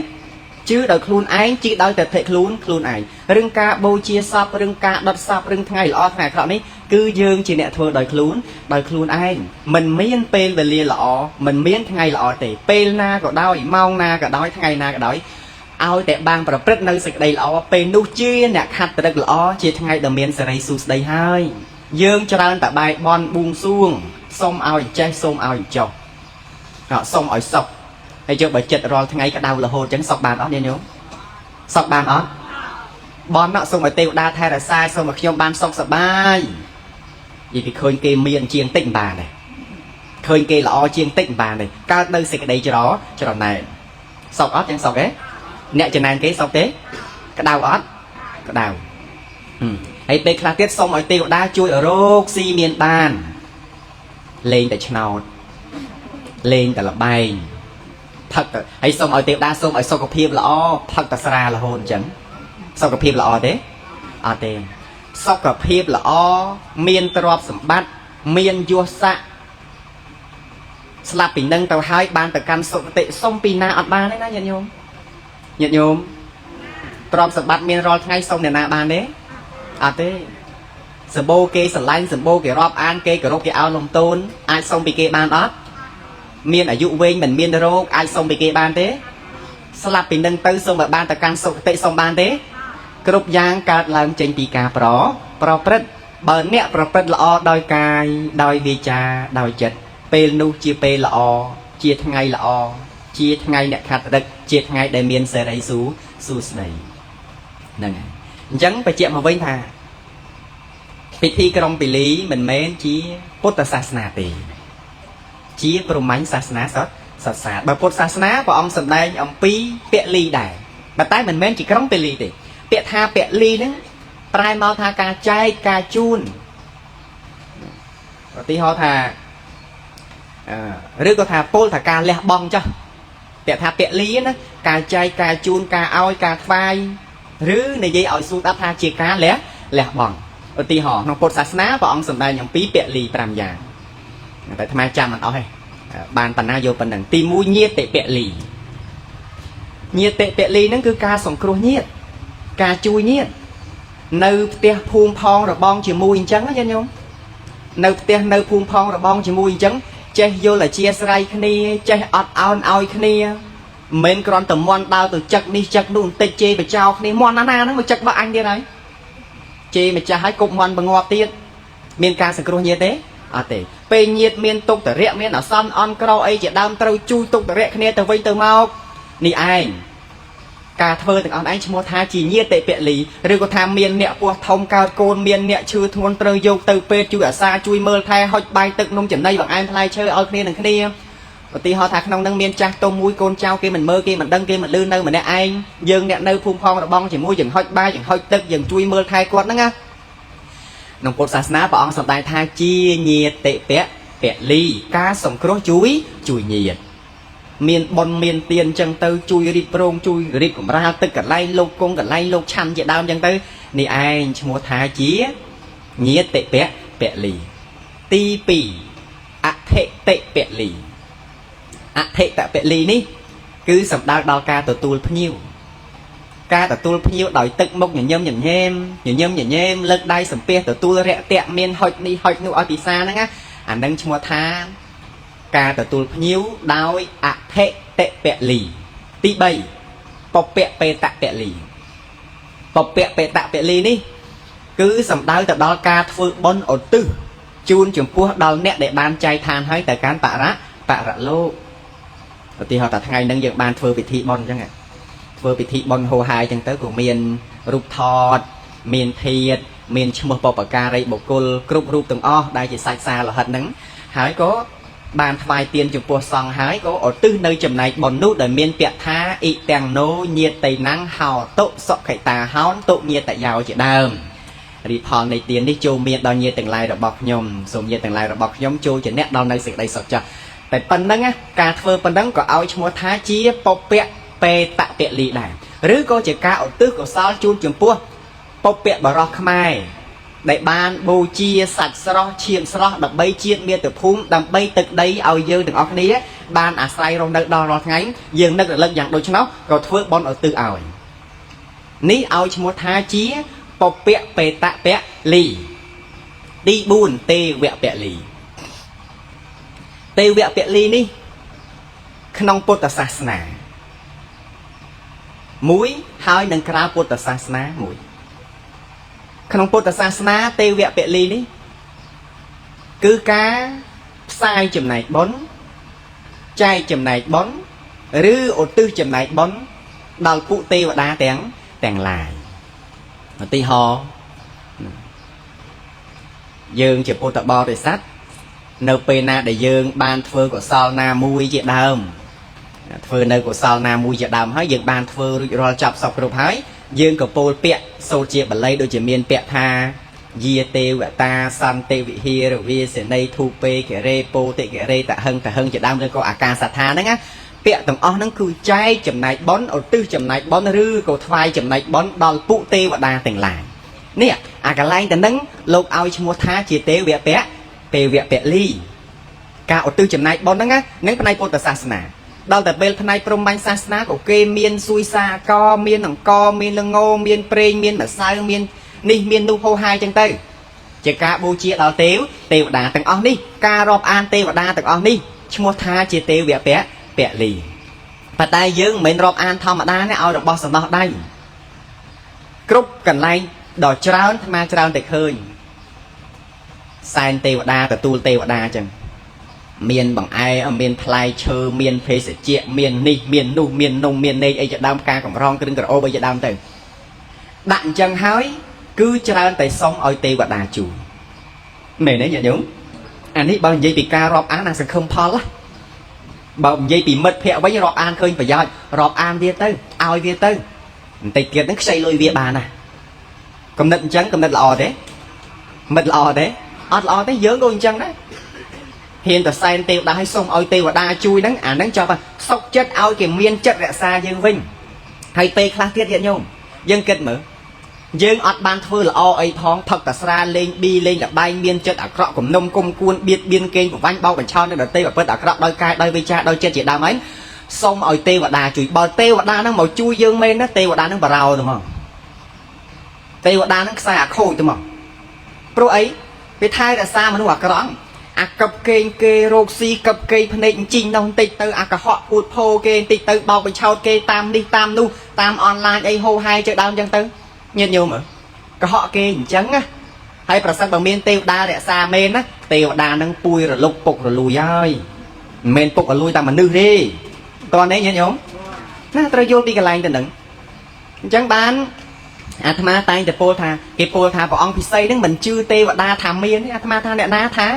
ជឿដោយខ្លួនឯងជឿដោយតែថិខ្លួនខ្លួនឯងរឿងការបូជាសពរឿងការដុតសពរឿងថ្ងៃល្អថ្ងៃអាក្រក់នេះ គឺយើងជាអ្នកធ្វើដោយខ្លួនដោយខ្លួនឯងមិនមានពេលវេលាល្អមិនមានថ្ងៃល្អទេពេលណាក៏ដោយម៉ោងណាក៏ដោយថ្ងៃណាក៏ដោយឲ្យតែបានប្រព្រឹត្តនៅសេចក្តីល្អពេលនោះជាអ្នកខត្តរិកល្អជាថ្ងៃដ៏មានសេរីសួស្តីហើយយើងច្រើនតែបែបន់បួងសួងសូមឲ្យចេះសូមឲ្យចុះសូមឲ្យសុខហើយយកបើចិត្តរាល់ថ្ងៃក្តៅរហូតអញ្ចឹងសុខបានអត់ញាតិញោមសុខបានអត់បន់សូមឲ្យទេវតាថែរក្សាសូមឲ្យខ្ញុំបានសុខសប្បាយនិយាយពីឃើញគេមានជាងតិចមិនបានទេឃើញគេល្អជាងតិចមិនបានទេកើតនៅសេចក្តីច្រណែនសុខអត់ចឹងសុខទេអ្នកចំណែនគេសុខទេក្តៅអត់ក្តៅហើយពេលខ្លះទៀតសូមឲ្យទេវតាជួយឲ្យរោគស៊ីមានបានលេងតែឆ្នោតលេងតែលបែងផឹកទៅហើយសូមឲ្យទេវតាសូមឲ្យសុខភាពល្អផឹកតែស្រារហូតអញ្ចឹងសុខភាពល្អទេអត់ទេសុខភាពល្អមានទ្រព្យសម្បត្តិមានយសស័ក្តិស្លាប់ពីនឹងទៅហើយបានទៅកាន់សុគតិសុំពីណាអត់បានទេណាញាតិញោមញាតិញោមទ្រព្យសម្បត្តិមានរាល់ថ្ងៃសុំអ្នកណាបានទេអត់ទេសម្បូរគេស្រឡាញ់សម្បូរគេរាប់អានគេគោរពគេឲ្យលំទោនអាចសុំពីគេបានអត់មានអាយុវែងមិនមានរោគអាចសុំពីគេបានទេស្លាប់ពីនឹងទៅសូមឲ្យបានទៅកាន់សុគតិសុំបានទេគ្រប់យ៉ាងកើតឡើងចេញពីការប្រព្រឹត្តបើអ្នកប្រព្រឹត្តល្អដោយកាយដោយវាចាដោយចិត្តពេលនោះជាពេលល្អជាថ្ងៃល្អជាថ្ងៃអ្នកខត្តរិកជាថ្ងៃដែលមានសេរីសួស្តីហ្នឹងហើយអញ្ចឹងបញ្ជាក់មកវិញថាពិធីក្រុងពាលីមិនមែនជាពុទ្ធសាសនាទេជាព្រហ្មញ្ញសាសនាសុទ្ធសត្វសាបើពុទ្ធសាសនាព្រះអង្គសម្ដែងអំពីពលីដែរប៉ុន្តែមិនមែនជាក្រុងពាលីទេពាក្យថាពលីហ្នឹងប្រែមកថាការចែកការជូនឧទាហរណ៍ថាឬក៏ថាពលថាការលះបង់ចុះពាក្យថាពលីណាការចែកការជូនការឲ្យការថ្វាយឬនិយាយឲ្យស្រួលស្ដាប់ថាជាការលះបង់ឧទាហរណ៍ក្នុងពុទ្ធសាសនាព្រះអង្គសម្ដែងអំពីពលី5យ៉ាងតែអាត្មាចាំមិនអស់ទេបានបណ្ណាយកប៉ុណ្ណឹងទី1ញាតិពលីញាតិពលីហ្នឹងគឺការសង្គ្រោះញាតិការជួយញាតិនៅផ្ទះភូមិផងរបងជាមួយអញ្ចឹងណាញាតិញោមនៅផ្ទះនៅភូមិផងរបងជាមួយអញ្ចឹងចេះយល់អធិស្ឋានគ្នាចេះអត់ឱនឲ្យគ្នាមិនមែនគ្រាន់តែមន់ដើរទៅចឹកនេះចឹកនោះបន្តិចជេរបចោគ្នាមន់ណាណាហ្នឹងមកចឹកបើអញទៀតហើយជេរម្ចាស់ឲ្យគប់មន់បង្ងាប់ទៀតមានការសង្គ្រោះញាតិទេអត់ទេពេលញាតិមានទុក្ខតរៈមានអាសន្នអន់ក្រអីជាដើមត្រូវជួយទុក្ខតរៈគ្នាទៅវិញទៅមកនេះឯងការធ្វើទាំងអស់ឯងឈ្មោះថាជាញាតិពលីឬក៏ថាមានអ្នកពោះធំកើតកូនមានអ្នកឈឺធ្ងន់ត្រូវយកទៅពេទ្យជួយអាសាជួយមើលថែហុចបាយទឹកនំចំណីបង្អែមផ្លែឈើឲ្យគ្នានឹងគ្នាឧទាហរណ៍ថាក្នុងនឹងមានចាស់ទុំមួយកូនចៅគេមិនមើលគេមិនដឹងគេមិនលឺនៅម្នាក់ឯងយើងអ្នកនៅភូមិផងរបងជាមួយយើងហុចបាយយើងហុចទឹកយើងជួយមើលថែគាត់ហ្នឹងណាក្នុងពុទ្ធសាសនាព្រះអង្គសម្ដែងថាជាញាតិពលីការសង្គ្រោះជួយញាតិមានបុណ្យមានទានចឹងទៅជួយរៀបរងជួយរៀបកម្រាលទឹកកន្លែងលោកគង់កន្លែងលោកឆាន់ជាដើមចឹងទៅនេះឯងឈ្មោះថាជាញាតិពលីទី2អធិតិពលីអធិតពលីនេះគឺសំដៅដល់ការទទួលភ្ញៀវការទទួលភ្ញៀវដោយទឹកមុខញញឹមញញែមញញឹមញញែមលើកដៃសំពះទទួលរាក់ទាក់មានហុចនេះហុចនោះឲ្យពិសាហ្នឹងណាអានឹងឈ្មោះថាការទទួលភ្ញៀវដោយអធិតិពលីទី3ពពៈបេតពលីពពៈបេតពលីនេះគឺសំដៅទៅដល់ការធ្វើបុណ្យឧទ្ទិសជូនចំពោះដល់អ្នកដែលបានចែកឋានហើយទៅកាន់បរលោកឧទាហរណ៍តែថ្ងៃហ្នឹងយើងបានធ្វើពិធីបុណ្យអញ្ចឹងធ្វើពិធីបុណ្យហោហាយអញ្ចឹងទៅក៏មានរូបថតមានធាតុមានឈ្មោះបពការីបុគ្គលគ្រប់រូបទាំងអស់ដែលជាសាច់សាលោហិតហ្នឹងហើយក៏បានថ្វាយទានចំពោះសង្ឃហើយក៏ឧទ្ទិសនៅចំណែកបុណ្យនោះដែលមានពាក្យថាអ៊ីទាំងណូញាតិណੰហោតុសុខិតាហោនតុញាតយោជាដើមរីផលនៃទាននេះចូលមានដល់ញាតិទាំងឡាយរបស់ខ្ញុំសូមញាតិទាំងឡាយរបស់ខ្ញុំចូលជាអ្នកដល់នៅសេចក្តីសុខចាស់តែប៉ុណ្្នឹងការធ្វើប៉ុណ្្នឹងក៏ឲ្យឈ្មោះថាជាពពៈបេតពលីដែរឬក៏ជាការឧទ្ទិសកុសលជូនចំពោះពពៈបរោះខ្មែរដែលបានបូជាសាច់ស្រស់ឈាមស្រស់ដើម្បីជាតិមាតុភូមិដើម្បីទឹកដីឲ្យយើងទាំងអស់គ្នាបានអាស្រ័យរស់នៅដល់រាល់ថ្ងៃយើងនឹករលឹកយ៉ាងដូច្នោះក៏ធ្វើបុណ្យឧទ្ទិសឲ្យនេះឲ្យឈ្មោះថាជាពពៈបេតពលី ទី4ទេវពលីទេវពលីនេះក្នុងពុទ្ធសាសនាមួយហើយនឹងក្រៅពុទ្ធសាសនាមួយក្នុងពុទ្ធសាសនាទេវពលីនេះគឺការផ្សាយចំណែកបុណ្យចែកចំណែកបុណ្យឬឧទ្ទិសចំណែកបុណ្យដល់ពួកទេវតាទាំងឡាយឧទាហរណ៍យើងជាពុទ្ធបរិស័ទនៅពេលណាដែលយើងបានធ្វើកុសលណាមួយជាដើមធ្វើនៅកុសលណាមួយជាដើមហើយយើងបានធ្វើរួចរាល់ចប់សពគ្រប់ហើយយើងក៏ពោលពាក្យសូត្រជាបាលីដូចជាមានពាក្យថាយាទេវតាសន្តិវិហារវាសេនីធូពេគរេពោតិគរេតហឹងតហឹងជាដើមឬក៏អាកាសថាហ្នឹងណាពាក្យទាំងអស់ហ្នឹងគឺចែកចំណែកបុណ្យឧទ្ទិសចំណែកបុណ្យឬក៏ថ្វាយចំណែកបុណ្យដល់ពួកទេវតាទាំងឡាយនេះអាកន្លែងទៅនឹងលោកឲ្យឈ្មោះថាជាទេវពៈទេវពលីការឧទ្ទិសចំណែកបុណ្យហ្នឹងណានឹងផ្នែកពុទ្ធសាសនាដល់តែពេលផ្នែកព្រហ្មញ្ញសាសនាក៏គេមានស៊ួយសាកមានអង្គមានល្ងមានប្រេងមានម្សៅមាននេះមាននោះហោហាយចឹងទៅជាការបូជាដល់ទេវតាទាំងអស់នេះការរាប់អានទេវតាទាំងអស់នេះឈ្មោះថាជាទេវពៈពលីប៉ុន្តែយើងមិនមែនរាប់អានធម្មតាទេឲ្យរបស់សំណោះដៃគ្រប់កន្លែងដ៏ច្រើនអាត្មាច្រើនតែឃើញសែនទេវតាទទួលទេវតាចឹងមានបង្អែមានផ្លែឈើមានភេសជ្ជៈមាននេះមាននោះមាននំមាននេកអីជាដើមផ្កាកម្រងគ្រឿងក្រអូបអីជាដើមទៅដាក់អញ្ចឹងហើយគឺច្រើនតែសុំឲ្យទេវតាជួយមែនទេញាតិញោមអានេះបើនិយាយពីការរាប់អានអាសង្ឃឹមផលណាបើនិយាយពីមិត្តភ័ក្តិវិញរាប់អានឃើញប្រយោជន៍រាប់អានវាទៅឲ្យវាទៅបន្តិចទៀតហ្នឹងខ្ចីលុយវាបានណាកំណត់អញ្ចឹងកំណត់ល្អទេមិត្តល្អទេអត់ល្អទេយើងក៏អញ្ចឹងដែរហ៊ានតែសែនទេវតាឲ្យសុំឲ្យទេវតាជួយហ្នឹងអាហ្នឹងចប់សុកចិត្តឲ្យគេមានចិត្តរក្សាយើងវិញហើយពេលខ្លះទៀតញាតិញោមយើងគិតមើលយើងអត់បានធ្វើល្អអីផងផឹកតែស្រាលេងប៊ីលេងលបែងមានចិត្តអាក្រក់គំនុំគុំគួនបៀតបៀនកេងប្រវាញ់បោកបញ្ឆោតនៅដតីប្រព្រឹត្តអាក្រក់ដោយកាយដោយវិចារដោយចិត្តជាដើមហ្នឹងសូមឲ្យទេវតាជួយបើទេវតាហ្នឹងមកជួយយើងមែនណាទេវតាហ្នឹងបារោទៅមកទេវតាហ្នឹងខ្សែអាខូចទៅមកព្រោះអីវាថែរក្សាមនុស្សអាក្រក់អាកឹបកេងគេរោគស៊ីកឹបកេងភ្នែកជីងនោះបន្តិចទៅអាកុហកអួតផោគេបន្តិចទៅបោកបញ្ឆោតគេតាមនេះតាមនោះតាមអនឡាញអីហូហែទៅដើមចឹងទៅញាតិញោមកុហកគេអញ្ចឹងណាហើយប្រសិនបើមានទេវតារក្សាមែនណាទេវតានឹងពួយរលុកពុករលួយហើយមិនមែនពុករលួយតាមមនុស្សទេតោះនេះញាតិញោមណាត្រូវយល់ពីកន្លែងទៅនឹងអញ្ចឹងបានអាត្មាតែងតែពោលថាគេពោលថាព្រះអង្គពិសីនឹងមិនជឿទេវតាថាមានទេអាត្មាថាអ្នកណាថា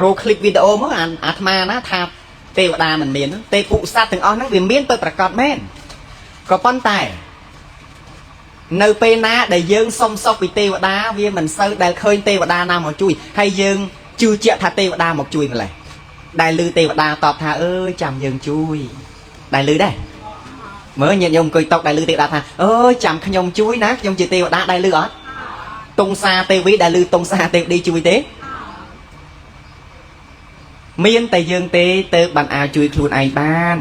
រកคลิปវីដេអូមកអាត្មាណាថាទេវតាមិនមានទេពុសត្វទាំងអស់ហ្នឹងវាមានទៅប្រកបមែនក៏ប៉ុន្តែនៅពេលណាដែលយើងសុំសុខពីទេវតាវាមិនសូវដែលឃើញទេវតាណាមកជួយហើយយើងជឿជាក់ថាទេវតាមកជួយម្ល៉េះដែលឮទេវតាតបថាអើយចាំយើងជួយដែលឮដែរមើលញាតិញោមអង្គុយតុកដែលឮទេវតាថាអើយចាំខ្ញុំជួយណាខ្ញុំជាទេវតាដែលឮអត់តុងសាទេវីដែលឮតុងសាទេវឌីជួយទេមានតែយើងទេទៅបានអាចជួយខ្លួនឯងបាន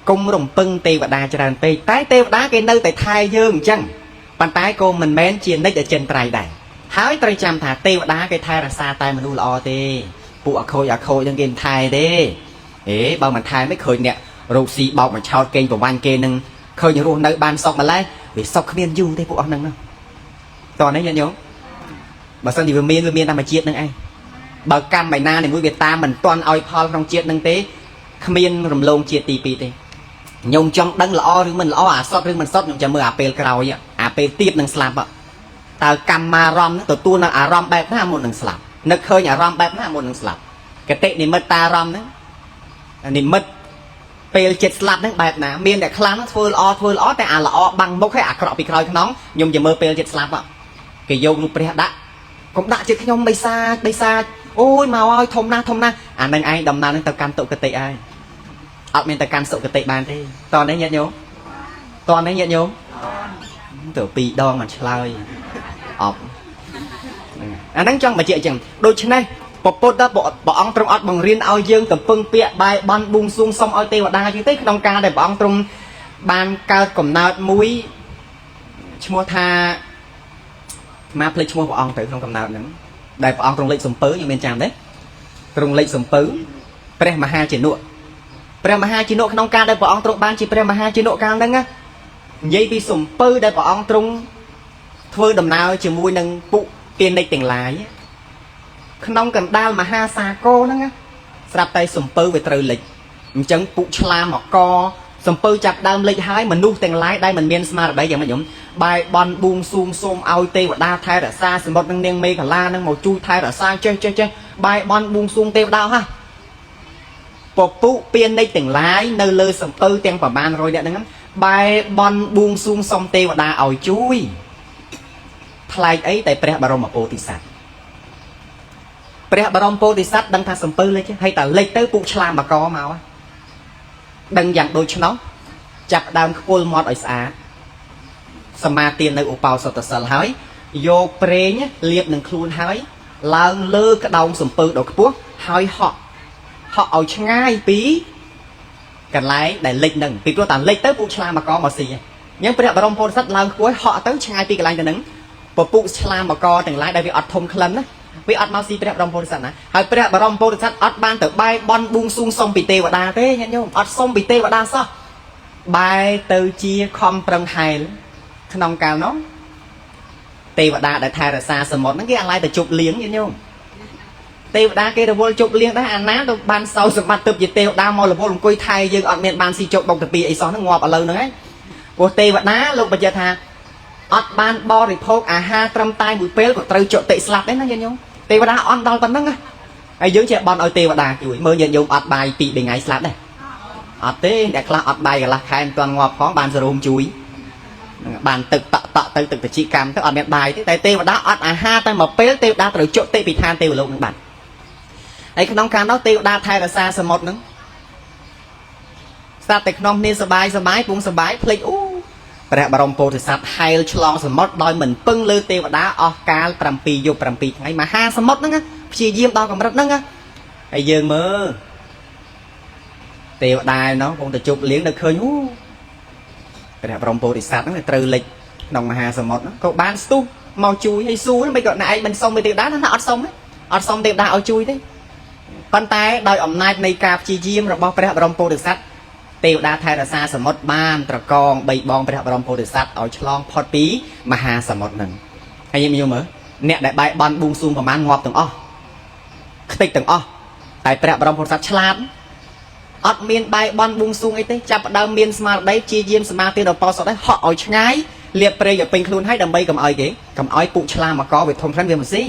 កុំរំពឹងទេវតាច្រើនពេកតែទេវតាគេនៅតែថែយើងអញ្ចឹងប៉ុន្តែក៏មិនមែនជានិច្ចអចិន្ត្រៃយ៍ដែរហើយត្រូវចាំថាទេវតាគេថែរក្សាតែមនុស្សល្អទេពួកអាខូចអាខូចហ្នឹងគេមិនថែទេអេបើមិនថែមិនឃើញអ្នករោគស៊ីបោកបញ្ឆោតកេងប្រវាញ់គេនឹងឃើញរស់នៅបានសុខម្ល៉េះវាសុខគ្មានយូរទេពួកអស់ហ្នឹងតោះនេះញាតិញោមបើសិនជាវាមានធម្មជាតិហ្នឹងឯងបើកម្មឯណានីមួយវាតាមមិនទាន់ឲ្យផលក្នុងជាតិហ្នឹងទេគ្មានរំលងជាតិទី2ទេខ្ញុំចង់ដឹងល្អឬមិនល្អអាសត់ឬមិនសត់ខ្ញុំចាំមើលអាពេលក្រោយអាពេលទៀបនឹងស្លាប់តើកម្មអារម្មណ៍ទទួលនៅអារម្មណ៍បែបណាមុននឹងស្លាប់នឹកឃើញអារម្មណ៍បែបណាមុននឹងស្លាប់កតិនិមិត្តអារម្មណ៍ហ្នឹងនិមិត្តពេលចិត្តស្លាប់ហ្នឹងបែបណាមានតែខ្លះហ្នឹងធ្វើល្អធ្វើល្អតែអាល្អបាំងមុខហើយអាក្រក់ពីក្រោយខ្នងខ្ញុំចាំមើលពេលចិត្តស្លាប់គេយករូបព្រះដាក់កុំដាក់ចិត្តខ្ញុំបិសាចបិសាចអូយមកហើយធំណាស់ធំណាស់អានឹងឯងដំណើរនឹងទៅកាន់ទុគតិឯងអត់មានទៅកាន់សុគតិបានទេតោះនេះញាតិញោមតោះនេះញាតិញោមទៅពីរដងមិនឆ្លើយអប់អាហ្នឹងចង់បញ្ជាក់អញ្ចឹងដូច្នេះពពុទ្ធព្រះអង្គទ្រង់អត់បង្រៀនឲ្យយើងកំពឹងពាក្យបែបន់បួងសួងសុំឲ្យទេវតាជាងទេក្នុងការដែលព្រះអង្គទ្រង់បានកើតកំណើតមួយឈ្មោះថាមកភ្លេចឈ្មោះព្រះអង្គទៅក្នុងកំណើតហ្នឹង ដែលព្រះអង្គទ្រង់លេចសំពៅយើងមានចាំទេទ្រង់លេចសំពៅព្រះមហាជនុព្រះមហាជនុក្នុងការដែលព្រះអង្គទ្រង់បានជាព្រះមហាជនុកាលហ្នឹងណានិយាយពីសំពៅដែលព្រះអង្គទ្រង់ធ្វើដំណើរជាមួយនឹងពុទានិកទាំងឡាយក្នុងកណ្ដាលមហាសាគរហ្នឹងណាស្រាប់តែសំពៅវាត្រូវលិចអញ្ចឹងពុឆ្លាមកសំពៅចាប់ដើមលិចហើយមនុស្សទាំងឡាយដែលមិនមានស្មារតីយ៉ាងម៉េចញោមបាយបន់បួងសួងសូមឲ្យទេវតាថែរក្សាសមុទ្រនឹងនាងមេខលានឹងមកជួយថែរក្សាចេះចេះចេះបាយបន់បួងសួងទេវតាហ่ะពពុពានិកទាំងឡាយនៅលើសំពៅទាំងប្រមាណ100នាក់ហ្នឹងបាយបន់បួងសួងសុំទេវតាឲ្យជួយប្លែកអីតែព្រះបរមពោធិសត្វព្រះបរមពោធិសត្វដឹងថាសំពៅលិចហើយតែលិចទៅពួកឆ្លាមកមកដឹងយ៉ាងដូច្នោះចាប់ដើមខ្ពុលមាត់ឲ្យស្អាតសមាទាននៅឧបោសថសិលហើយយកប្រេងលាបនឹងខ្លួនហើយឡើងលើក្តោងសំពៅដ៏ខ្ពស់ហើយហក់ហក់ឲ្យឆ្ងាយពីកន្លែងដែលលិចនឹងពីព្រោះតែលិចទៅពួកឆ្លាមកមកស៊ីអញ្ចឹងព្រះបរមពោធិសត្វឡើងខ្ពស់ហក់ទៅឆ្ងាយពីកន្លែងទៅនឹងពពុឆ្លាមកទាំងឡាយដែលវាអត់ធំក្លិនណាវាអត់មកស៊ីព្រះបរមពោធិសត្វណាហើយព្រះបរមពោធិសត្វអត់បានទៅបែបន់បួងសួងសុំពីទេវតាទេញាតិញោមអត់សុំពីទេវតាសោះបែទៅជាខំប្រឹងហែលក្នុងកាលនោះទេវតាដែលថែរក្សាសមុទ្រហ្នឹងគេអាឡ័យទៅជប់លៀងញាតិញោមទេវតាគេរវល់ជប់លៀងដែរអាណាទៅបានសោយសម្បត្តិទៅជាទេវតាមករវល់អង្គុយថែយើងអត់មានបានស៊ីជប់បុកតាពីអីសោះហ្នឹងងាប់ឥឡូវហ្នឹងឯងព្រោះទេវតាលោកបញ្ជាក់ថាអត់បានបរិភោគអាហារត្រឹមតែមួយពេលក៏ត្រូវចុតិស្លាប់ដែរណាញាតិញោមទេវតាអន់ដល់ប៉ុណ្្នឹងណាហើយយើងចេះបន់ឲ្យទេវតាជួយមើលញាតិញោមអត់បាយ2 3ថ្ងៃស្លាប់ដែរអត់ទេអ្នកខ្លះអត់បាយកន្លះខែមិនទាន់ងាប់ផងបានសរុំជួយបានទឹកតក់តក់ទៅទឹកតិចកម្មទៅអត់មានបាយទេតែទេវតាអត់អាហារតែមួយពេលទេវតាត្រូវចុតិពីឋានទេវលោកនឹងបាត់ហើយក្នុងកាលនោះទេវតាថែរក្សាសមុទ្រនឹងស្រាប់តែក្នុងគ្នាសបាយសបាយពងសបាយភ្លេចអូព្រះបរមពោធិសត្វហែលឆ្លងសមុទ្រដោយមិនពឹងលើទេវតាអស់កាល7យប់7ថ្ងៃមហាសមុទ្រហ្នឹងព្យាយាមដល់កម្រិតហ្នឹងហើយយើងមើលទេវតានោះគង់តែជប់លៀងនៅឃើញអូព្រះបរមពោធិសត្វហ្នឹងត្រូវលិចក្នុងមហាសមុទ្រហ្នឹងក៏បានស្ទុះមកជួយឲ្យសួរមិនក៏ណែឯងមិនសុំទេវតាណាអត់សុំទេអត់សុំទេវតាឲ្យជួយទេប៉ុន្តែដោយអំណាចនៃការព្យាយាមរបស់ព្រះបរមពោធិសត្វទេវតាថែរក្សាសមុទ្របានត្រកងបីបងព្រះបរមពោធិសត្វឲ្យឆ្លងផុតពីមហាសមុទ្រហ្នឹងហើយយើងមើលអ្នកដែលបែកបន់បួងសួងប្រមាណងាប់ទាំងអស់ខ្ទេចទាំងអស់តែព្រះបរមពោធិសត្វឆ្លាតអត់មានបែកបន់បួងសួងអីទេចាប់ដើមមានស្មារតីព្យាយាមសមាធិដល់បោសតឲ្យហក់ឲ្យឆ្ងាយលាបប្រេងឲ្យពេញខ្លួនឲ្យដើម្បីកុំឲ្យគេកុំឲ្យពួកឆ្លាមកវាធំក្លិនវាមិនស៊ី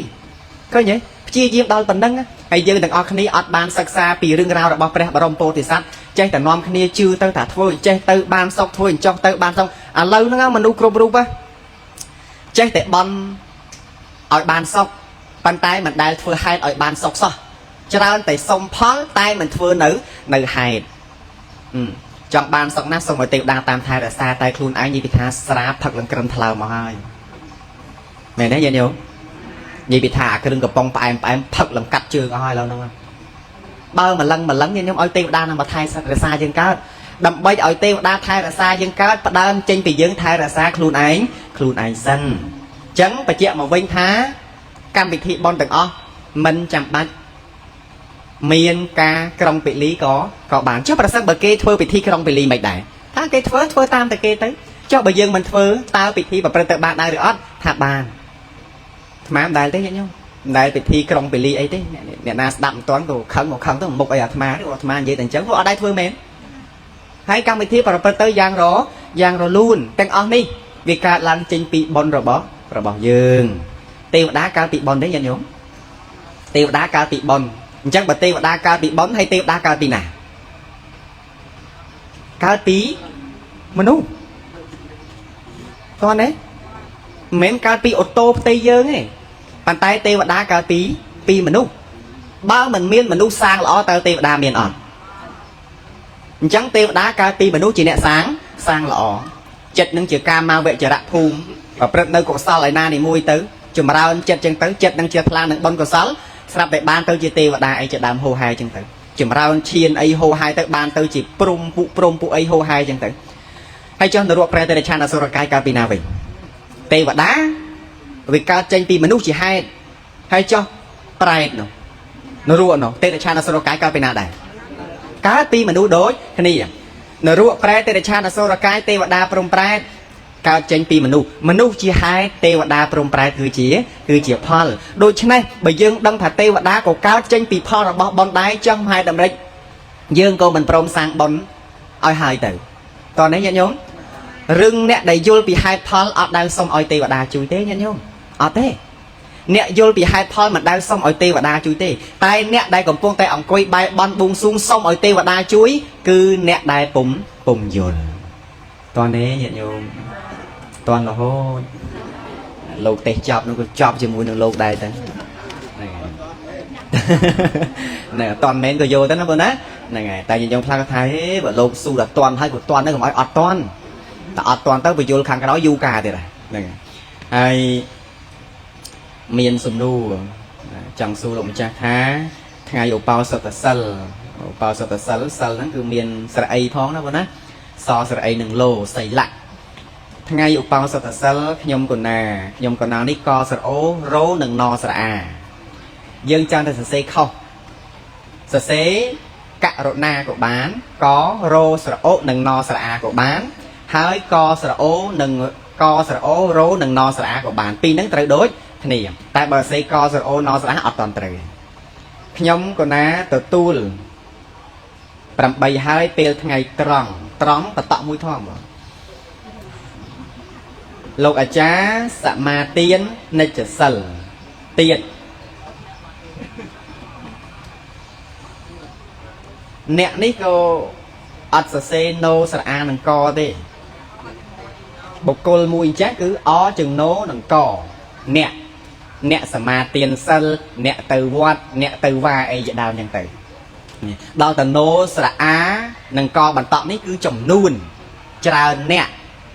ឃើញទេព្យាយាមដល់ប៉ុណ្ណឹងហើយយើងទាំងអស់គ្នាអត់បានសិក្សាពីរឿងរ៉ាវរបស់ព្រះបរមពោធិសត្វចេះតែនាំគ្នាជឿទៅថាធ្វើអញ្ចេះទៅបានសុខធ្វើអញ្ចោះទៅបានសុខឥឡូវហ្នឹងមនុស្សគ្រប់រូបចេះតែបន់ឲ្យបានសុខប៉ុន្តែមិនដែលធ្វើហេតុឲ្យបានសុខសោះច្រើនតែសុំផលតែមិនធ្វើនៅហេតុចង់បានសុខណាស់សូមឲ្យទេវតាតាមថែរក្សាតែខ្លួនឯងនិយាយពីថាស្រាផឹកលង្ក្រិមថ្លើមមកហើយមែនទេញាតិញោមនិយាយពីថាអាគ្រឿងកំប៉ុងផ្អែមផ្អែមផឹកលង្កាត់ជើងអស់ហើយឡើយហ្នឹងបើម្លឹងម្លឹងញាតិញោមឲ្យទេវតានឹងមកថែរក្សាយើងកើតដើម្បីឲ្យទេវតាថែរក្សាយើងកើតផ្ដើមចេញពីយើងថែរក្សាខ្លួនឯងខ្លួនឯងសិនអញ្ចឹងបញ្ជាក់មកវិញថាកម្មវិធីបុណ្យទាំងអស់មិនចាំបាច់មានការក្រុងពិលីក៏បានចុះប្រសិនបើគេធ្វើពិធីក្រុងពិលីមិនដែរថាគេធ្វើធ្វើតាមតែគេទៅចុះបើយើងមិនធ្វើតើពិធីប្រព្រឹត្តទៅបានដែរឬអត់ថាបានអាត្មាមិនដែលទេញាតិញោមមិនដែលពិធីក្រុងពិលីអីទេអ្នកណាស្ដាប់មិនទាន់ក៏ខឹងមកខឹងទៅមុខអីអាត្មាទេអាត្មានិយាយតែអញ្ចឹងព្រោះអត់ដែរធ្វើមែនហើយកម្មវិធីប្រព្រឹត្តទៅយ៉ាងរលូនទាំងអស់នេះវាកើតឡើងចេញពីបុណ្យរបស់យើងទេវតាកើតពីបុណ្យទេញាតិញោមទេវតាកើតពីបុណ្យអញ្ចឹងបើទេវតាកើតពីបុណ្យហើយទេវតាកើតពីណាកើតពីមនុស្សតោះណាមិនមែនកើតពីអូតូផ្ទៃយើងទេប៉ុន្តែទេវតាកើតពីមនុស្សបើមិនមានមនុស្សសាងល្អតើទេវតាមានអត់អញ្ចឹងទេវតាកើតពីមនុស្សជាអ្នកសាងល្អចិត្តនឹងជាកាមាវចរៈភូមិប្រព្រឹត្តនៅកុសលឯណានីមួយទៅចម្រើនចិត្តចឹងទៅចិត្តនឹងជាថ្លានឹងបុណ្យកុសលស្រាប់តែបានទៅជាទេវតាអីជាដើមហោហែចឹងទៅចម្រើនឈានអីហោហែទៅបានទៅជាព្រំពួកព្រំពួកអីហោហែចឹងទៅហើយចុះនរកប្រែតិរិឆានអសុរកាយកើតពីណាវិញទេវតាវាកើតចេញពីមនុស្សជាហេតុហើយចុះ ប្រែតនោះនរកនោះទេរឆានអសុរកាយកើតពីណាដែរកើតពីមនុស្សដូចគ្នានរកប្រែតទេរឆានអសុរកាយទេវតាព្រំប្រែតកើតចេញពីមនុស្សមនុស្សជាហេតុទេវតាព្រំប្រែតគឺជាផលដូច្នេះបើយើងដឹងថាទេវតាក៏កើតចេញពីផលរបស់បុណ្យដែរចង់ហេតុតម្រិចយើងក៏មិនព្រមសាងបុណ្យឲ្យហើយទៅតោះនេះញាតិញោមរឿងអ្នកដែលយល់ពីហេតុផលអត់ដែលសុំឲ្យទេវតាជួយទេញាតិញោមអត់ទេអ្នកយល់ពីហេតុផលមិនដែលសុំឲ្យទេវតាជួយទេតែអ្នកដែលកំពុងតែអង្គុយបែរបន់បួងសួងសុំឲ្យទេវតាជួយគឺអ្នកដែលពុំយល់តោះនេះញាតិញោមតន់រហូតលោកទេសចប់នោះក៏ចប់ជាមួយនឹងលោកដែរទៅហ្នឹងអត់តន់មែនក៏យកទៅណាបងណាហ្នឹងហើយតែយើងខ្លះក៏ថាហេបើលោកស៊ូដល់តន់ហើយក៏តន់ដែរកុំឲ្យអត់តន់តែអត់តន់ទៅបញ្យលខាងក្រោយយូរកាទៀតហ្នឹងហើយមានសំណួរចង់សួរលោកម្ចាស់ថាថ្ងៃឧបោសថសិលឧបោសថសិលសិលហ្នឹងគឺមានស្រអីផងណាបងណាសស្រអីនឹងលោសីលៈថ្ងៃឧបោសថសិលខ្ញុំកណាខ្ញុំកណានេះកស្រអូរោនិងណស្រអាយើងចាំតែសរសេរខុសសរសេរករុណាក៏បានករោស្រអូនិងណស្រអាក៏បានហើយកស្រអូនិងកស្រអូរោនិងណស្រអាក៏បានពីរហ្នឹងត្រូវដូចគ្នាតែបើសេកស្រអូណស្រអាអត់តន់ត្រូវខ្ញុំកណាទទួល8ហើយពេលថ្ងៃត្រង់ត្រង់បតក់មួយធំបងលោកអាចារ្យសមាទាននិច្ចសិលទៀតអ្នកនេះក៏អត់សរសេរណូស្រអានឹងកទេបុគ្គលមួយអញ្ចឹងគឺអជើងណូនឹងកអ្នកអ្នកសមាទានសិលអ្នកទៅវត្តអ្នកទៅវាអីជាដើមអញ្ចឹងទៅដល់តណូស្រអានឹងកបន្តក់នេះគឺចំនួនច្រើនអ្នក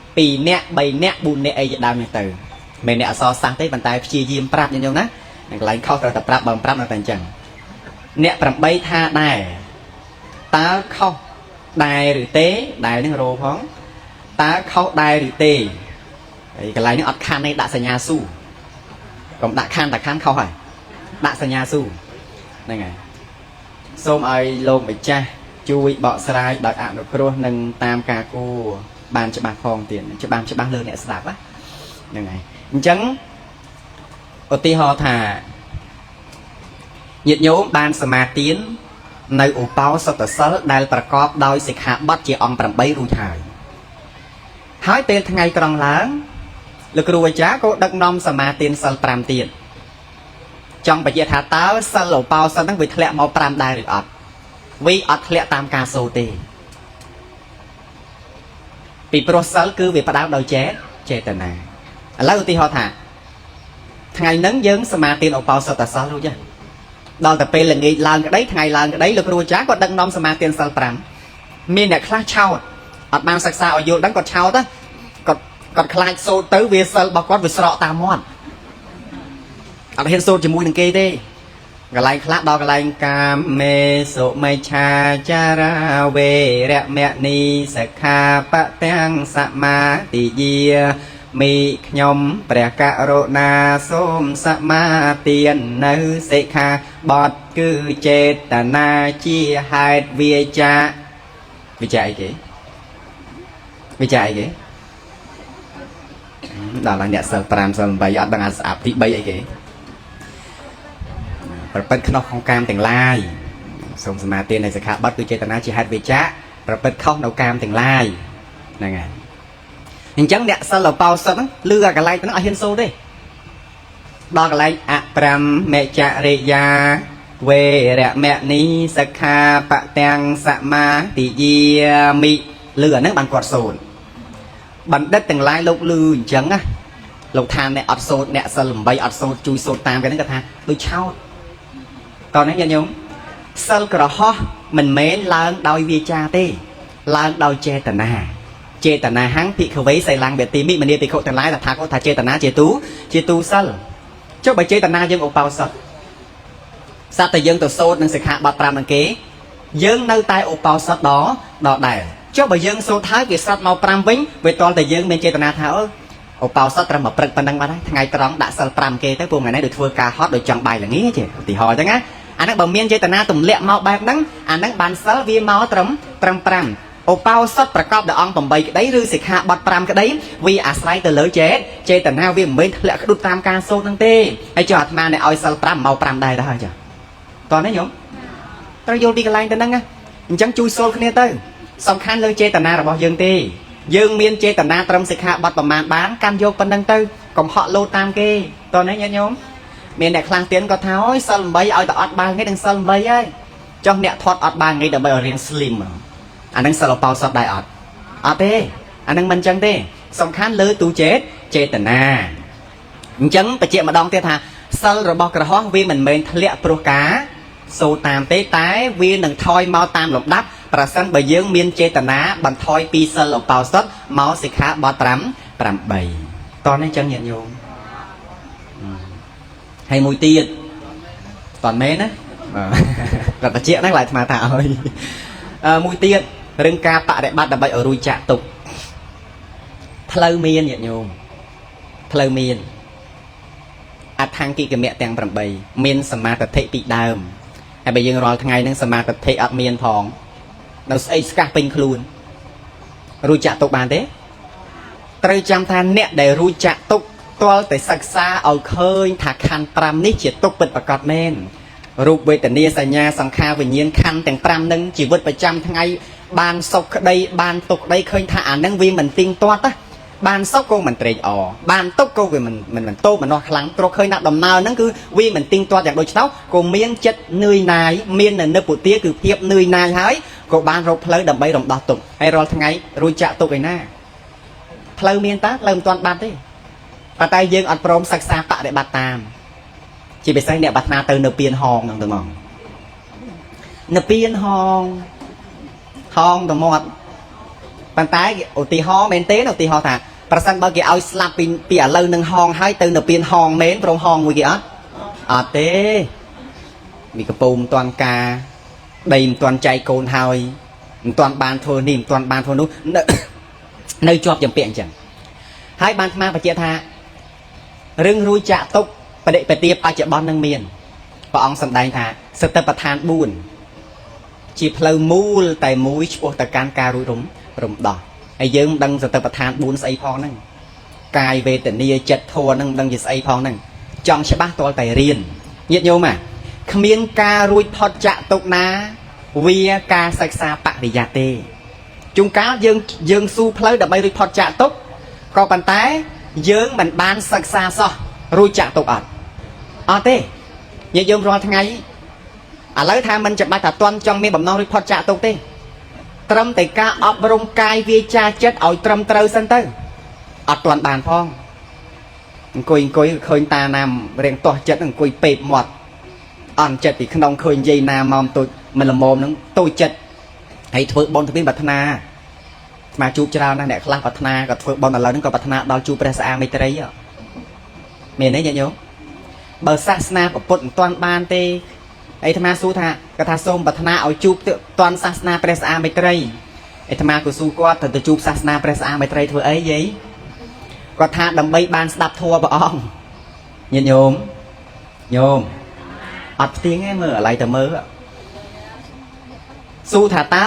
2អ្នក3អ្នក4អ្នកអីជាដើមអញ្ចឹងទៅមិនអ្នកអសរសាស្ត្រទេប៉ុន្តែព្យាយាមប្រាប់ញញងណាកន្លែងខុសត្រូវតែប្រាប់បើមិនប្រាប់នៅតែអញ្ចឹងអ្នក8ថាដែរតើខុសដែរឬទេដែរនឹងរោផងតើខុសដែរឬទេហើយកន្លែងនេះអត់ខានទេដាក់សញ្ញាស៊ូកុំដាក់ខានតែខានខុសហើយដាក់សញ្ញាស៊ូហ្នឹងហើយសូមឲ្យលោកម្ចាស់ជួយបកស្រាយដោយអនុគ្រោះនិងតាមការគួរបានច្បាស់ផងទៀតច្បាស់ច្បាស់លើអ្នកស្ដាប់ណាហ្នឹងហើយអញ្ចឹងឧទាហរណ៍ថាញាតិញោមបានសមាទាននៅឧបោសថសិលដែលប្រកបដោយសិក្ខាបទជាអង្គ8រួចហើយហើយពេលថ្ងៃត្រង់ឡើងលោកគ្រូអាចារ្យក៏ដឹកនាំសមាទានសិល5ទៀតចង់បញ្ជាក់ថាតើសិលឧបោសថហ្នឹងវាធ្លាក់មក5ដែរឬអត់វាអត់ធ្លាក់តាមការសូត្រទេពីព្រោះសិលគឺវាផ្ដើមដោយចេតនាឥឡូវឧទាហរណ៍ថាថ្ងៃហ្នឹងយើងសមាទានឧបោសថសិលរួចហើយដល់តែពេលល្ងាចឡើងក្តីថ្ងៃឡើងក្តីលោកគ្រូអាចារ្យក៏ដឹកនាំសមាទានសិល5មានអ្នកខ្លះឆោតអត់បានសិក្សាឲ្យយល់ដឹងគាត់ឆោតណាគាត់ខ្លាចសូត្រទៅវាសិលរបស់គាត់វាស្រកតាមមាត់អត់ហ៊ានសូត្រជាមួយនឹងគេទេកន្លែងខ្លះដល់កន្លែងកាមេសុមេឆាចារាវេរមណីសិក្ខាបទាំងសមាទិយាមីខ្ញុំព្រះករុណាសូមសមាទាននៅសិក្ខាបទគឺចេតនាជាហេតុវាចាវាចាអីគេវាចាអីគេដល់ហើយអ្នកសិល5សិល8អត់ដឹងអាស្អាប់ទី3អីគេប្រព្រឹត្តខុសក្នុងកាមទាំងឡាយសូមសមាទាននៃសិក្ខាបទគឺចេតនាជាហេតុវាចាប្រព្រឹត្តខុសនៅកាមទាំងឡាយហ្នឹងហើយអញ្ចឹងអ្នកសិលឧបោសថហ្នឹងលឺអាកន្លែងហ្នឹងអត់ហ៊ានសូត្រទេដល់កន្លែងអប្រមចរិយាវេរមណីសិក្ខាបទាំងសមាទិយាមិលឺអាហ្នឹងបានគាត់សូត្របណ្ឌិតទាំងឡាយលោកលឺអញ្ចឹងណាលោកថាអ្នកអត់សូត្រអ្នកសិល8អត់សូត្រជួយសូត្រតាមគេហ្នឹងគាត់ថាដូចឆោតតោះនេះញាតិញោមសិលក្រហោះមិនមែនឡើងដោយវាចាទេឡើងដោយចេតនាចេតនាហੰភិក្ខវេសីលੰវតិមិមនីភិក្ខុទាំងឡាយតថាគតថាចេតនាជាទូជាទូសិលចុះបើចេតនាយើងឧបោសថសត្វតែយើងទៅសូត្រនឹងសិក្ខាបទ5នឹងគេយើងនៅតែឧបោសថដល់ដែរចុះបើយើងសូត្រហើយវាស្រាប់មក5វិញវាតល់តែយើងមានចេតនាថាអឺ ឧបោសថត្រឹមមួយព្រឹកប៉ុណ្ណឹងបាត់ហើយថ្ងៃត្រង់ដាក់សិល5គេទៅពួកថ្ងៃនេះដូចធ្វើការហត់ដូចចង់បាយល្ងាចទេឧទាហរណ៍អញ្ចឹងណាអាហ្នឹងបើមានចេតនាទម្លាក់មកបែបហ្នឹងអាហ្នឹងបានសិលវាមកត្រឹម5ឧបោសថប្រកបដោយអង្គ8ក្តីឬសិក្ខាបទ5ក្តីវាអាស្រ័យទៅលើចេតនាវាមិនមែនធ្លាក់ក្ដុតតាមការសូត្រហ្នឹងទេហើយចុះអាត្មាអ្នកឲ្យសិល5មក5ដែរទៅហើយចាតោះនេះញោមត្រូវយល់ពីកន្លែងទៅហ្នឹងណាអញ្ចឹងជួយសូត្រគ្នាទៅសំខាន់លើចេតនារបស់យើងទេយើងមានចេតនាត្រឹមសិក្ខាបទប្រមាណបានកាន់យកប៉ុណ្្នឹងទៅកុំហក់លោតតាមគេតោះនេះញាតិញោមមានអ្នកខ្លះទៀតគាត់ថាអូយសិល8ឲ្យតែអត់បានថ្ងៃនឹងសិល8ហើយចុះអ្នកធាត់អត់បានថ្ងៃដើម្បីឲ្យរៀង slim អាហ្នឹងសិលឧបោសថដែរអត់អត់ទេអាហ្នឹងមិនអញ្ចឹងទេសំខាន់លើទូចេតនាអញ្ចឹងបញ្ជាក់ម្ដងទៀតថាសិលរបស់ក្រហោះវាមិនមែនធ្លាក់ព្រោះការសូត្រតាមទេតែវានឹងថយមកតាមលំដាប់ប្រសិនបើយើងមានចេតនាបន្ថយពីសិលឧបោសថមកសិក្ខាបទ5 8តោះនេះអញ្ចឹងញាតិញោមហើយមួយទៀតតន់មែនណាបាទគាត់បញ្ជាក់ហ្នឹងឡើយអាត្មាថាឲ្យមួយទៀតរឿងការបដិបត្តិដើម្បីឲ្យរួចចាក់ទុកផ្លូវមានញាតិញោមផ្លូវមានអដ្ឋង្គិកមៈទាំង8មានសមាទិដ្ឋិពីដើមហើយបើយើងរាល់ថ្ងៃហ្នឹងសមាទិដ្ឋិអត់មានផងនៅស្អីស្កះពេញខ្លួនរួចចាក់ទុកបានទេត្រូវចាំថាអ្នកដែលរួចចាក់ទុកទាល់តែសិក្សាឲ្យឃើញថាខណ្ឌ5នេះជាទុកពិតប្រាកដមែនរូបវេទនាសញ្ញាសង្ខារវិញ្ញាណខណ្ឌទាំង5នឹងជីវិតប្រចាំថ្ងៃបានសុខក្តីបានទុក្ខក្តីឃើញថាអានឹងវាមិនទៀងទាត់ណាបានសុខក៏មិនត្រេកអរបានទុក្ខក៏វាមិនមិនមិនតោមនោះខ្លាំងព្រោះឃើញថាដំណើរហ្នឹងគឺវាមិនទៀងទាត់យ៉ាងដូច្នោះក៏មានចិត្តនឿយណាយមាននៅនិពុទាគឺភាពនឿយណាយហើយក៏បានរកផ្លូវដើម្បីរំដោះទុក្ខហើយរាល់ថ្ងៃរួចចាក់ទុក្ខឯណាផ្លូវមានតាផ្លូវមិនទាន់បាត់ទេប៉ុន្តែយើងអត់ព្រមសិក្សាបដិបត្តិតាមជាពិសេសអ្នកប្រាថ្នាទៅនៅពៀនហងហ្នឹងទៅមកនៅពៀនហងហងទៅមាត់ប៉ុន្តែឧទាហរណ៍មែនទេឧទាហរណ៍ថាប្រសិនបើគេឲ្យស្លាប់ពីឥឡូវនឹងហងហើយទៅនៅពៀនហងមែនព្រមហងមួយគេអត់អត់ទេមីកពូមិនទាន់ការដីមិនទាន់ចែកកូនហើយមិនទាន់បានធ្វើនេះមិនទាន់បានធ្វើនោះនៅជាប់ចម្ពាក់អញ្ចឹងហើយបានអាត្មាបញ្ជាក់ថារឿងរួចចាក់ទុកបដិបទាបច្ចុប្បន្ននឹងមានព្រះអង្គសម្ដែងថាសតិប្បដ្ឋាន4ជាផ្លូវមូលតែមួយឆ្ពោះទៅកាន់ការរួចរំដោះហើយយើងមិនដឹងសតិប្បដ្ឋាន4ស្អីផងហ្នឹងកាយវេទនាចិត្តធម៌ហ្នឹងមិនដឹងជាស្អីផងហ្នឹងចង់ច្បាស់ទាល់តែរៀនញាតិញោមគ្មានការរួចផុតចាក់ទុកណាវាការសិក្សាបរិយ័តទេជួនកាលយើងស៊ូផ្លូវដើម្បីរួចផុតចាក់ទុកក៏ប៉ុន្តែយើងមិនបានសិក្សាសោះរួចចាក់ទុកអត់អត់ទេញាតិញោមរាល់ថ្ងៃឥឡូវថាមិនចាំបាច់ថាតន់ចង់មានបំណងរួចផុតចាក់ទុកទេត្រឹមតែការអប់រំកាយវាចាចិត្តឲ្យត្រឹមត្រូវសិនទៅអត់ទាន់បានផងអង្គុយឃើញតាណាមរៀងទាស់ចិត្តអង្គុយពេបមាត់អន់ចិត្តពីក្នុងឃើញយាយណាមកតូចមិនល្មមហ្នឹងតូចចិត្តហើយធ្វើបុណ្យទ្វានប្រាថ្នាស្មាជួបច្រើនណាស់អ្នកខ្លះប្រាថ្នាក៏ធ្វើបុណ្យឥឡូវហ្នឹងក៏ប្រាថ្នាដល់ជួបព្រះស្អាមេត្រីមែនទេញាតិញោមបើសាសនាពុទ្ធមិនទាន់បានទេអាត្មាសួរថាគាត់ថាសូមប្រាថ្នាឲ្យជួបទាន់សាសនាព្រះស្អាមេត្រីអាត្មាក៏សួរគាត់ទៅជួបសាសនាព្រះស្អាមេត្រីធ្វើអីយាយគាត់ថាដើម្បីបានស្ដាប់ធម៌ព្រះអង្គញាតិញោមញោមអត់ផ្ទៀងទេមើលឥឡូវទៅមើលសួរថាតើ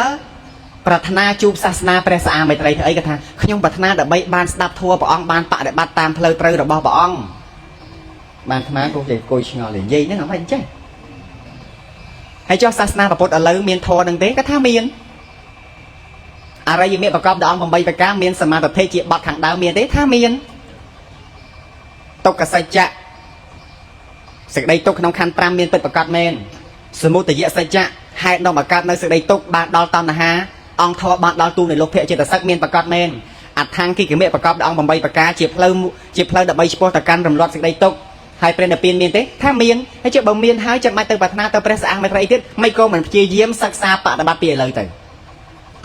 ប្រាថ្នាជួបសាសនាព្រះស្អាមេត្រីធ្វើអីគាត់ថាខ្ញុំប្រាថ្នាដើម្បីបានស្ដាប់ធម៌ព្រះអង្គបានបដិបត្តិតាមផ្លូវត្រូវរបស់ព្រះអង្គបានអាត្មាក៏ចេះអង្គុយឆ្ងល់និយាយហ្នឹងអត់ចេះហើយចុះសាសនាពុទ្ធឥឡូវមានធម៌នឹងទេគាត់ថាមានអរិយមេប្រកបដោយអង្គ8ប្រការមានសមាធិជាបទខាងដើមមានទេថាមានទុក្ខសច្ចៈសេចក្តីទុក្ខក្នុងខណ្ឌ5មានពិតប្រកបមែនសមុទយសច្ចៈហេតុនាំឲ្យកើតនៅសេចក្តីទុក្ខបានដល់តណ្ហាអង្គធម៌បានដល់ទូនៃលោភៈចេតសិកមានប្រកបមែនអដ្ឋង្គិកមេប្រកបដោយអង្គ8ប្រការជាផ្លូវដើម្បីឆ្ពោះទៅកាន់រំលត់សេចក្តីទុក្ខហើយព្រះនិព្វានមានទេថាមានហើយចុះបើមានហើយចាំបាច់ទៅប្រាថ្នាទៅព្រះស្អាងមេត្រីទៀតមិនក៏មិនព្យាយាមសិក្សាបដិបត្តិពីឥឡូវទៅ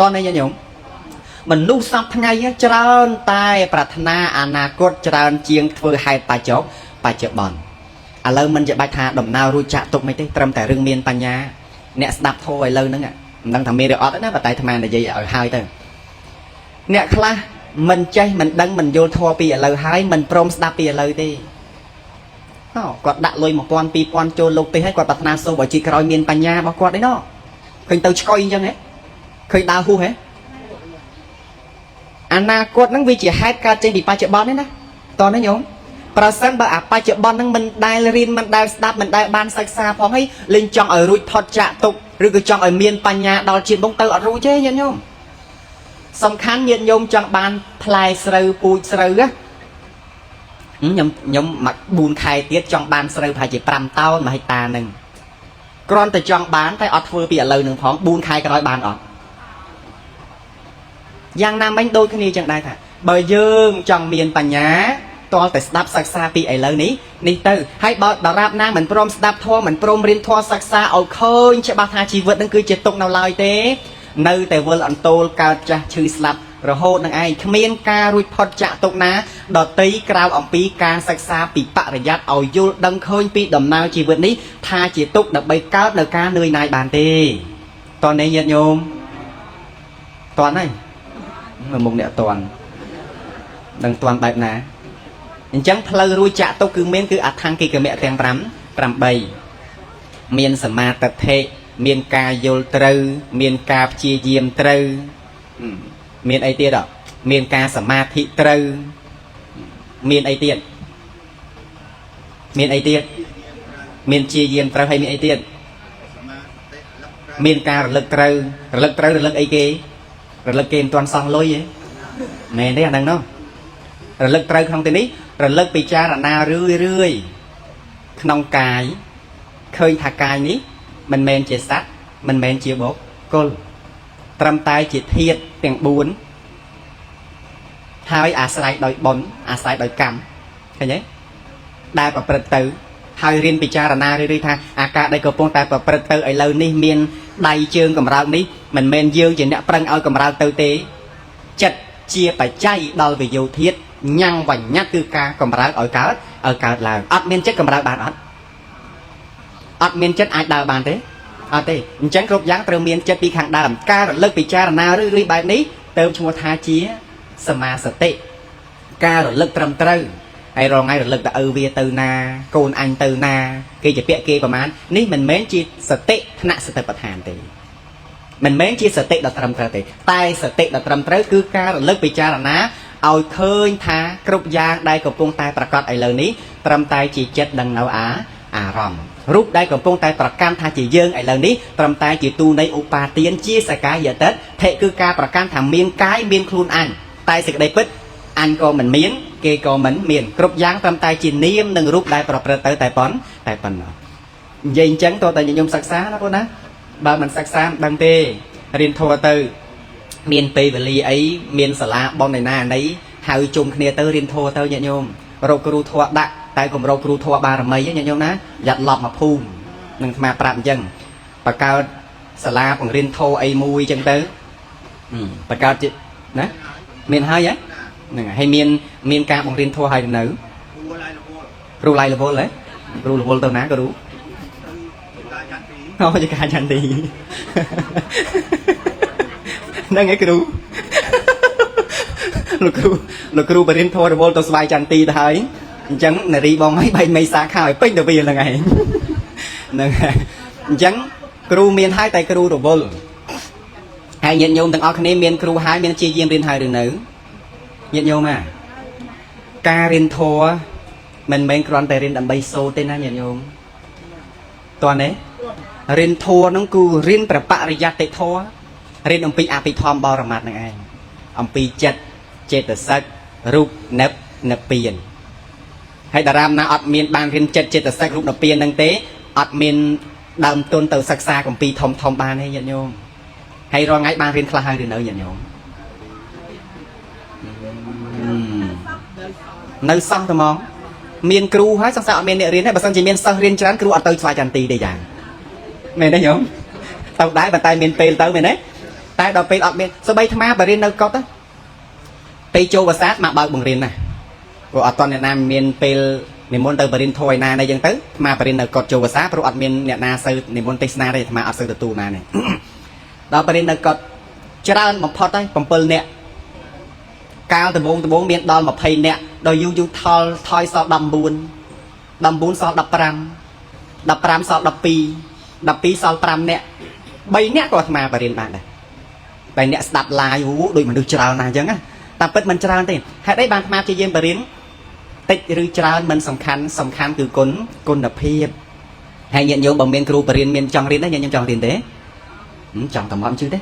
តោះនេះញាតិញោមមនុស្សសពថ្ងៃច្រើនតែប្រាថ្នាអនាគតច្រើនជាងធ្វើហេតុបច្ចុប្បន្នឥឡូវមិនចាំបាច់ថាដំណើររួចចាក់ទុកមិនទេត្រឹមតែរឿងមានបញ្ញាអ្នកស្ដាប់ធម៌ឥឡូវហ្នឹងមិនដឹងថាមានឬអត់ណាប៉ុន្តែអាត្មានិយាយឲ្យហើយទៅអ្នកខ្លះ មិនចេះមិនដឹងមិនយល់ធម៌ពីឥឡូវហើយមិនព្រមស្ដាប់ពីឥឡូវទេអូគាត់ដាក់លុយ1000 2000ចូលលោកទេសហើយគាត់ប្រាថ្នាសូមឲ្យជីក្រោយមានបញ្ញារបស់គាត់អីណោះឃើញទៅឆ្កុយអញ្ចឹងហ៎ឃើញដើរហ៊ូសហ៎អនាគតហ្នឹងវាជាហេតុកើតចេញពីបច្ចុប្បន្ននេះណាតោះណាញោមប្រសិនបើអាបច្ចុប្បន្នហ្នឹងមិនដែលរៀនមិនដែលស្ដាប់មិនដែលបានសិក្សាផងហើយលេងចង់ឲ្យរួចផុតចាកទុក្ខឬក៏ចង់ឲ្យមានបញ្ញាដល់ជាតិមុខទៅអត់រួចទេញាតិញោមសំខាន់ញាតិញោមចង់បានផ្លែស្រូវពូជស្រូវណាខ្ញុំមក4ខែទៀតចង់បានស្រូវប្រហែលជា5តោន1ហិកតាហ្នឹងគ្រាន់តែចង់បានតែអត់ធ្វើពីឥឡូវហ្នឹងផង4ខែក្រោយបានអត់យ៉ាងណាមិញដូចគ្នាចឹងដែរថាបើយើងចង់មានបញ្ញាតលតែស្ដាប់សិក្សាពីឥឡូវនេះនេះទៅហើយបើដរាបណាមិនព្រមស្ដាប់ធម៌មិនព្រមរៀនធម៌សិក្សាឲ្យឃើញច្បាស់ថាជីវិតនឹងគឺជាទុក្ខនៅឡើយទេនៅតែវិលអន្ទោលកើតចាស់ឈឺស្លាប់រហូតនឹងឯងគ្មានការរួចផុតចាក់ទុកណាដតីក្រៅអំពីការសិក្សាពីបរិយ័តឲ្យយល់ដឹងឃើញពីដំណើរជីវិតនេះថាជាទុកដើម្បីកើតនៅការនឿយណាយបានទេតោះនេះញាតិញោមតន់ហើយនៅមុខអ្នកតន់នឹងតន់បែបណាអញ្ចឹងផ្លូវរួចចាក់ទុកគឺមានគឺអដ្ឋង្គិកមៈទាំង5 8មានសមាទិដ្ឋិមានការយល់ត្រូវមានការព្យាយាមត្រូវមានអីទៀតអត់មានការសមាធិត្រូវមានអីទៀតមានអីទៀតមានជាយាមត្រូវហើយមានអីទៀតមានការរលឹកត្រូវរលឹកត្រូវរលឹកអីគេរលឹកគេមិនទាន់សង់លុយទេមែនទេអាហ្នឹងនោះរលឹកត្រូវក្នុងទីនេះរលឹកពិចារណារឿយរឿយក្នុងកាយឃើញថាកាយនេះមិនមែនជាសត្វមិនមែនជាបុគ្គលត្រឹមតែជាធាតុទាំង4ហើយអាស្រ័យដោយបុណ្យអាស្រ័យដោយកម្មឃើញទេដែលប្រព្រឹត្តទៅហើយរៀនពិចារណារឿយៗថាអាការដែលកំពុងតែប្រព្រឹត្តទៅឥឡូវនេះមានដៃជើងកម្រើកនេះមិនមែនយើងជាអ្នកប្រឹងឲ្យកម្រើកទៅទេចិត្តជាបច្ច័យដល់វិយោធាតញ៉ាំងបញ្ញត្តិគឺការកម្រើកឲ្យកើតឲ្យកើតឡើងអត់មានចិត្តកម្រើកបានអត់អត់មានចិត្តអាចដើរបានទេអត់ទេអញ្ចឹងគ្រប់យ៉ាងត្រូវមានចិត្តពីខាងដើមការរលឹកពិចារណារឿយៗបែបនេះទៅឈ្មោះថាជាសមាសតិការរលឹកត្រឹមត្រូវហើយរងថ្ងៃរលឹកទៅឪវាទៅណាកូនអញទៅណាគេជាពាក្យគេប្រមាណនេះមិនមែនជាសតិថ្នាក់សតិប្បដ្ឋានទេមិនមែនជាសតិដ៏ត្រឹមត្រូវទេតែសតិដ៏ត្រឹមត្រូវគឺការរលឹកពិចារណាឲ្យឃើញថាគ្រប់យ៉ាងដែលកំពុងតែប្រកាសឥឡូវនេះត្រឹមតែជាចិត្តដឹងនៅអារម្មណ៍រូបដែលកំពុងតែប្រកាន់ថាជាយើងឥឡូវនេះត្រឹមតែជាទូនៃឧបាទានជាសកាយតិថិគឺការប្រកាន់ថាមានកាយមានខ្លួនអញតែសេចក្តីពិតអញក៏មិនមានគេក៏មិនមានគ្រប់យ៉ាងត្រឹមតែជានាមនិងរូបដែលប្រព្រឹត្តទៅតែប៉ុណ្ណោះនិយាយអញ្ចឹងតើតែញោមសិក្សាណាបងណាបើមិនសិក្សាមិនដឹងទេរៀនធម៌ទៅមានពេលវេលាអីមានសាលាប៉ុនឯណាណីហៅជុំគ្នាទៅរៀនធម៌ទៅញាតិញោមរកគ្រូធម៌ដាក់តែកុំរកគ្រូធម៌បារមីញាតិញោមណាយ៉ាត់ឡប់មកភូមិនឹងអាត្មាប្រាប់អញ្ចឹងបង្កើតសាលាបង្រៀនធម៌អីមួយអញ្ចឹងទៅបង្កើតជាណាមានហើយហ្នឹងហើយមានការបង្រៀនធម៌ហើយនៅគ្រូឡៃលវលហ៎គ្រូលវលទៅណាគ្រូអូជាការចន្ទីហ្នឹងឯងគ្រូលោកគ្រូបរិនធម៌រវល់ទៅស្វាយចន្ទីទៅហើយអញ្ចឹងនារីបងឲ្យបែកមេសាខាឲ្យពេញទៅវាហ្នឹងឯងហ្នឹងហើយអញ្ចឹងគ្រូមានហើយតែគ្រូរវល់ហើយញាតិញោមទាំងអស់គ្នាមានគ្រូហើយមានជាយាមរៀនហើយឬនៅញាតិញោមណាការរៀនធម៌មិនមែនគ្រាន់តែរៀនដើម្បីសូត្រទេណាញាតិញោមតោះនេះរៀនធម៌ហ្នឹងគឺរៀនព្រះបរិយត្តិធម៌រៀនអំពីអភិធម្មបរមត្តហ្នឹងឯងអំពីចិត្តចេតសិករូបនិព្វានហើយតារាមណាអត់មានបានរៀនចិត្តចេតសិករូបនិព្វានហ្នឹងទេអត់មានដើមទុនទៅសិក្សាគម្ពីរធំធំបានទេញាតិញោមហើយរាល់ថ្ងៃបានរៀនខ្លះហើយឬនៅញាតិញោមនៅសោះតែហ្មងមានគ្រូហើយសង្ស័យអត់មានអ្នករៀនទេបើសិនជាមានសិស្សរៀនច្រើនគ្រូអត់ទៅស្វាយចន្ទីទេយ៉ាងមែនទេញោមទៅដែរប៉ុន្តែមានពេលទៅមែនទេតែដល់ពេលអត់មានសូម្បីអាត្មាបើរៀននៅកុដពេលចូលប្រាសាទមកបើកបង្រៀនណាព្រោះអត់តអ្នកណាមានពេលនិមន្តទៅបរិญធម៌ឯណាអីចឹងទៅអាត្មាបរិญនៅកុដចូលប្រាសាទព្រោះអត់មានអ្នកណាសូវនិមន្តទេសនាទេអាត្មាអត់សូវទទួលណាទេដល់បរិญនៅកុដច្រើនបំផុតហើយ7នាក់ កាលដំបូងដំបូងមានដល់20នាក់ដល់យូរយូរថលថយសល់19 19សល់15 15សល់12 12សល់5នាក់3នាក់ក៏អាត្មាបរៀនបានដែរតែអ្នកស្ដាប់ live អូដូចមនុស្សច្រើនណាស់អញ្ចឹងណាតាមពិតមិនច្រើនទេហេតុអីបានអាត្មាព្យាយាមបរៀនតិចឬច្រើនមិនសំខាន់សំខាន់គឺគុណគុណភាពហើយញាតិញោមបើមានគ្រូបរៀនមានចង់រៀនទេញាតិញោមចង់រៀនទេចង់តែមកជឿទេ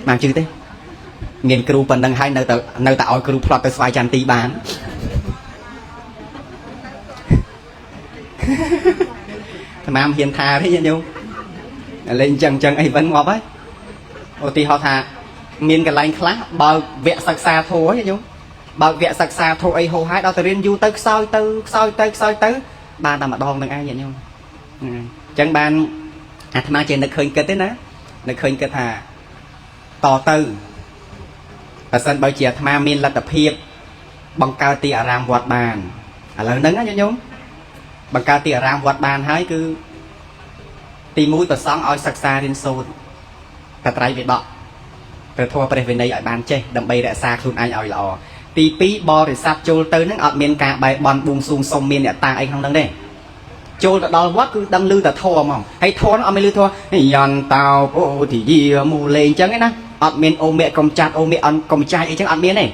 បានជឿទេមានគ្រូប៉ុណ្ណឹងហើយនៅតែនៅតែឲ្យគ្រូផ្្លាត់ទៅស្វាយចន្ទទីបានអាត្មាមិនហ៊ានថាទេញាតិញោមលេងចឹងចឹងអីវិញងាប់ហើយឧទាហរណ៍ថាមានកន្លែងខ្លះបើកវគ្គសិក្សាធម៌ញាតិញោមបើកវគ្គសិក្សាធម៌អីហោហើយដល់ទៅរៀនយូរទៅខ្សោយទៅខ្សោយទៅខ្សោយទៅបានតែម្ដងនឹងឯងញាតិញោមអញ្ចឹងបានអាត្មាចេះនឹកឃើញគិតទេណានឹកឃើញគិតថាតទៅបើសិនបើជាអាត្មាមានលទ្ធភាពបង្កើតទីអារាមវត្តបានឥឡូវហ្នឹងណាញាតិញោមបង្កើតទីអារាមវត្តបានហើយគឺទី1ប្រសង់ឲ្យសិក្សារៀនសូត្របត្រៃវិដកព្រះធម៌ព្រះវិន័យឲ្យបានចេះដើម្បីរក្សាខ្លួនឯងឲ្យល្អទី2បរិស័ទចូលទៅនឹងអត់មានការបែបន់បួងសួងសុំមានអ្នកតាអីក្នុងហ្នឹងទេចូលទៅដល់វត្តគឺដឹងឮតែធម៌ហ្មងហើយធម៌ហ្នឹងអត់មានឮធម៌យន្តោពោធិយាមូលេអញ្ចឹងឯណាអត់មានអូមៈកំចាត់អូមៈអន់កំចាយអីចឹងអត់មានទេ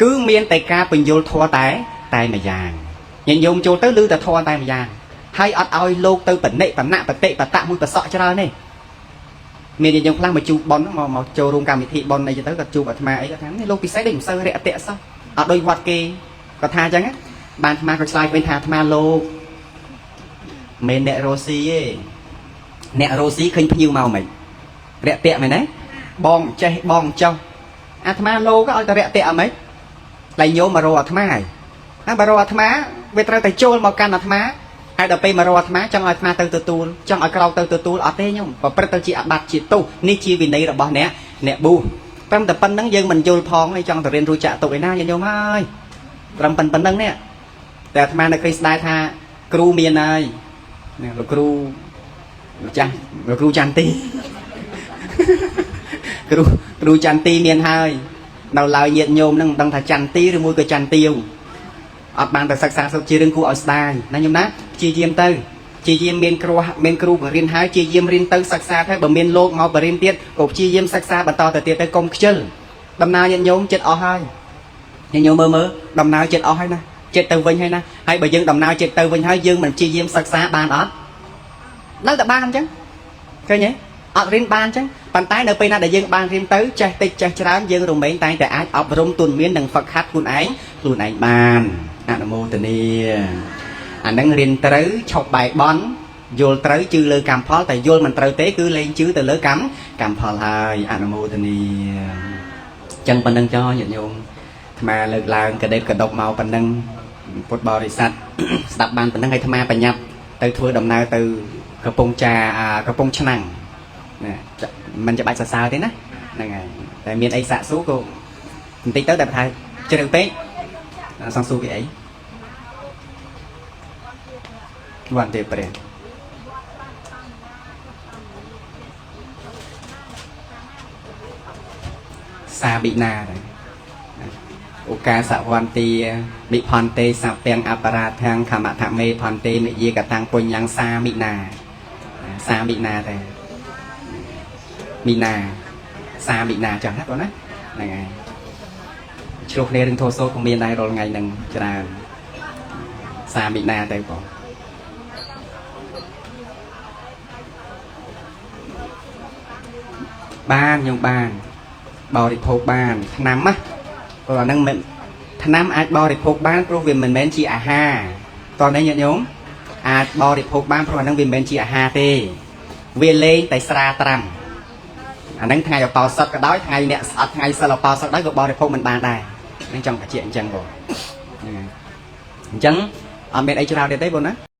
គឺមានតែការបញ្យលធម៌តែតែមួយយ៉ាងញាតិញោមចូលទៅឮតែធម៌តែមួយយ៉ាងហើយអត់ឲ្យលោកទៅបនិបណៈបតិបតៈមួយប្រសក់ច្រើនទេមានញាតិញោមខ្លះមកជួបប៉ុនមកមកចូលរួមកម្មវិធីប៉ុនអីចឹងទៅគាត់ជួបអាត្មាអីគាត់ថានេះលោកពិសេសដូចមិនសូវរាក់ទាក់សោះអត់ដូចវត្តគេគាត់ថាអញ្ចឹងបានអាត្មាក៏ឆ្លើយវិញថាអាត្មាលោកមិនអ្នករស់ស៊ីទេអ្នករស់ស៊ីឃើញភ្ញៀវមកមិនរាក់ទាក់មែនទេបងចេះបងចោះអាត្មាលោកឲ្យតែរាក់ទាក់អីមិនឡៃញោមមករកអាត្មាហើយណាបើរកអាត្មាវាត្រូវតែចូលមកកាន់អាត្មាហើយដល់ពេលមករកអាត្មាចង់ឲ្យអាត្មាទៅទទួលចង់ឲ្យក្រោកទៅទទួលអត់ទេញោមប្រព្រឹត្តទៅជាអាបត្តិជាទោសនេះជាវិន័យរបស់អ្នកអ្នកបួសត្រឹមតែប៉ុណ្្នឹងយើងមិនយល់ផងឯងចង់ទៅរៀនรู้จักទុកឯណាញោមហើយត្រឹមប៉ុណ្្នឹងនេះតែអាត្មានៅឃើញស្ដាយថាគ្រូមានហើយនេះលោកគ្រូម្ចាស់លោកគ្រូចន្ទទីគ្រូគ្រូចន្ទទីមានហើយនៅឡើយញាតញោមនឹងមិនដឹងថាចន្ទទីឬមួយក៏ចន្ទទាវអត់បានទៅសិក្សាសូត្រជារឿងគួរឲ្យស្ដាយណាញោមណាព្យាយាមទៅព្យាយាមមានគ្រូមានគ្រូបង្រៀនហើយព្យាយាមរៀនទៅសិក្សាទៅបើមានលោកមកបរៀនទៀតក៏ព្យាយាមសិក្សាបន្តទៅទៀតទៅកុំខ្ជិលដំណើរញាតិញោមចិត្តអស់ហើយញាតិញោមមើលមើលដំណើរចិត្តអស់ហើយណាចិត្តទៅវិញហើយណាហើយបើយើងដំណើរចិត្តទៅវិញហើយយើងមិនព្យាយាមសិក្សាបានអត់នៅតែបានអញ្ចឹងឃើញទេអត់រៀនបានអញ្ចឹងប៉ុន្តែនៅពេលណាដែលយើងបានរៀនទៅចេះតិចចេះច្រើនយើងរមែងតែងតែអាចអប់រំទុនមាននិងហ្វឹកហាត់ខ្លួនឯងខ្លួនឯងបានអនុមោទនាអានឹងរៀនត្រូវឈប់បែកបន់យល់ត្រូវជឿលើកម្មផលតែយល់មិនត្រូវទេគឺលែងជឿទៅលើកម្មកម្មផលហើយអនុមោទនាអញ្ចឹងប៉ុណ្្នឹងចោញាតិញោមអាត្មាលើកឡើងកដេបកដប់មកប៉ុណ្្នឹងពុទ្ធបរិស័ទស្ដាប់បានប៉ុណ្្នឹងហើយអាត្មាបញ្ញាប់ទៅធ្វើដំណើរទៅកំពង់ចាកំពង់ឆ្នាំងណាមិនច្បាច់សរសើរទេណាហ្នឹងហើយតែមានអីសាកសួរក៏បន្តិចទៅតែថាជ្រៅពេកសង្សួរពីអីវត្តទេព្រះសាបិណាដែរឧកាសវន្តាមិផន្ទេសពាំងអបរាធាំងខមថមេផន្ទេនិយាកតាំងពុញ្ញងសាមិណាសាមិណាដែរមីណាសាមិណាចឹងណាបងណាហ្នឹងហើយឆ្លោះគ្នារឿងធោសូក៏មានដែររាល់ថ្ងៃហ្នឹងច្រើនសាមិណាទៅបងបានខ្ញុំបានបរិភោគបានថ្នាំណាព្រោះអាហ្នឹងមិនថ្នាំអាចបរិភោគបានព្រោះវាមិនមែនជាអាហារតោះនេះញាតិញោមអាចបរិភោគបានព្រោះអាហ្នឹងវាមិនមែនជាអាហារទេវាលេងតែស្រាត្រាំអាហ្នឹងថ្ងៃអបោសុតក៏ដោយថ្ងៃអ្នកស្អត់ថ្ងៃសិលអបោសុតដោយក៏បរិភោគមិនបានដែរហ្នឹងចង់បញ្ជាក់អញ្ចឹងបងហ្នឹងហើយអញ្ចឹងអត់មានអីច្រើនទៀតទេបងណា។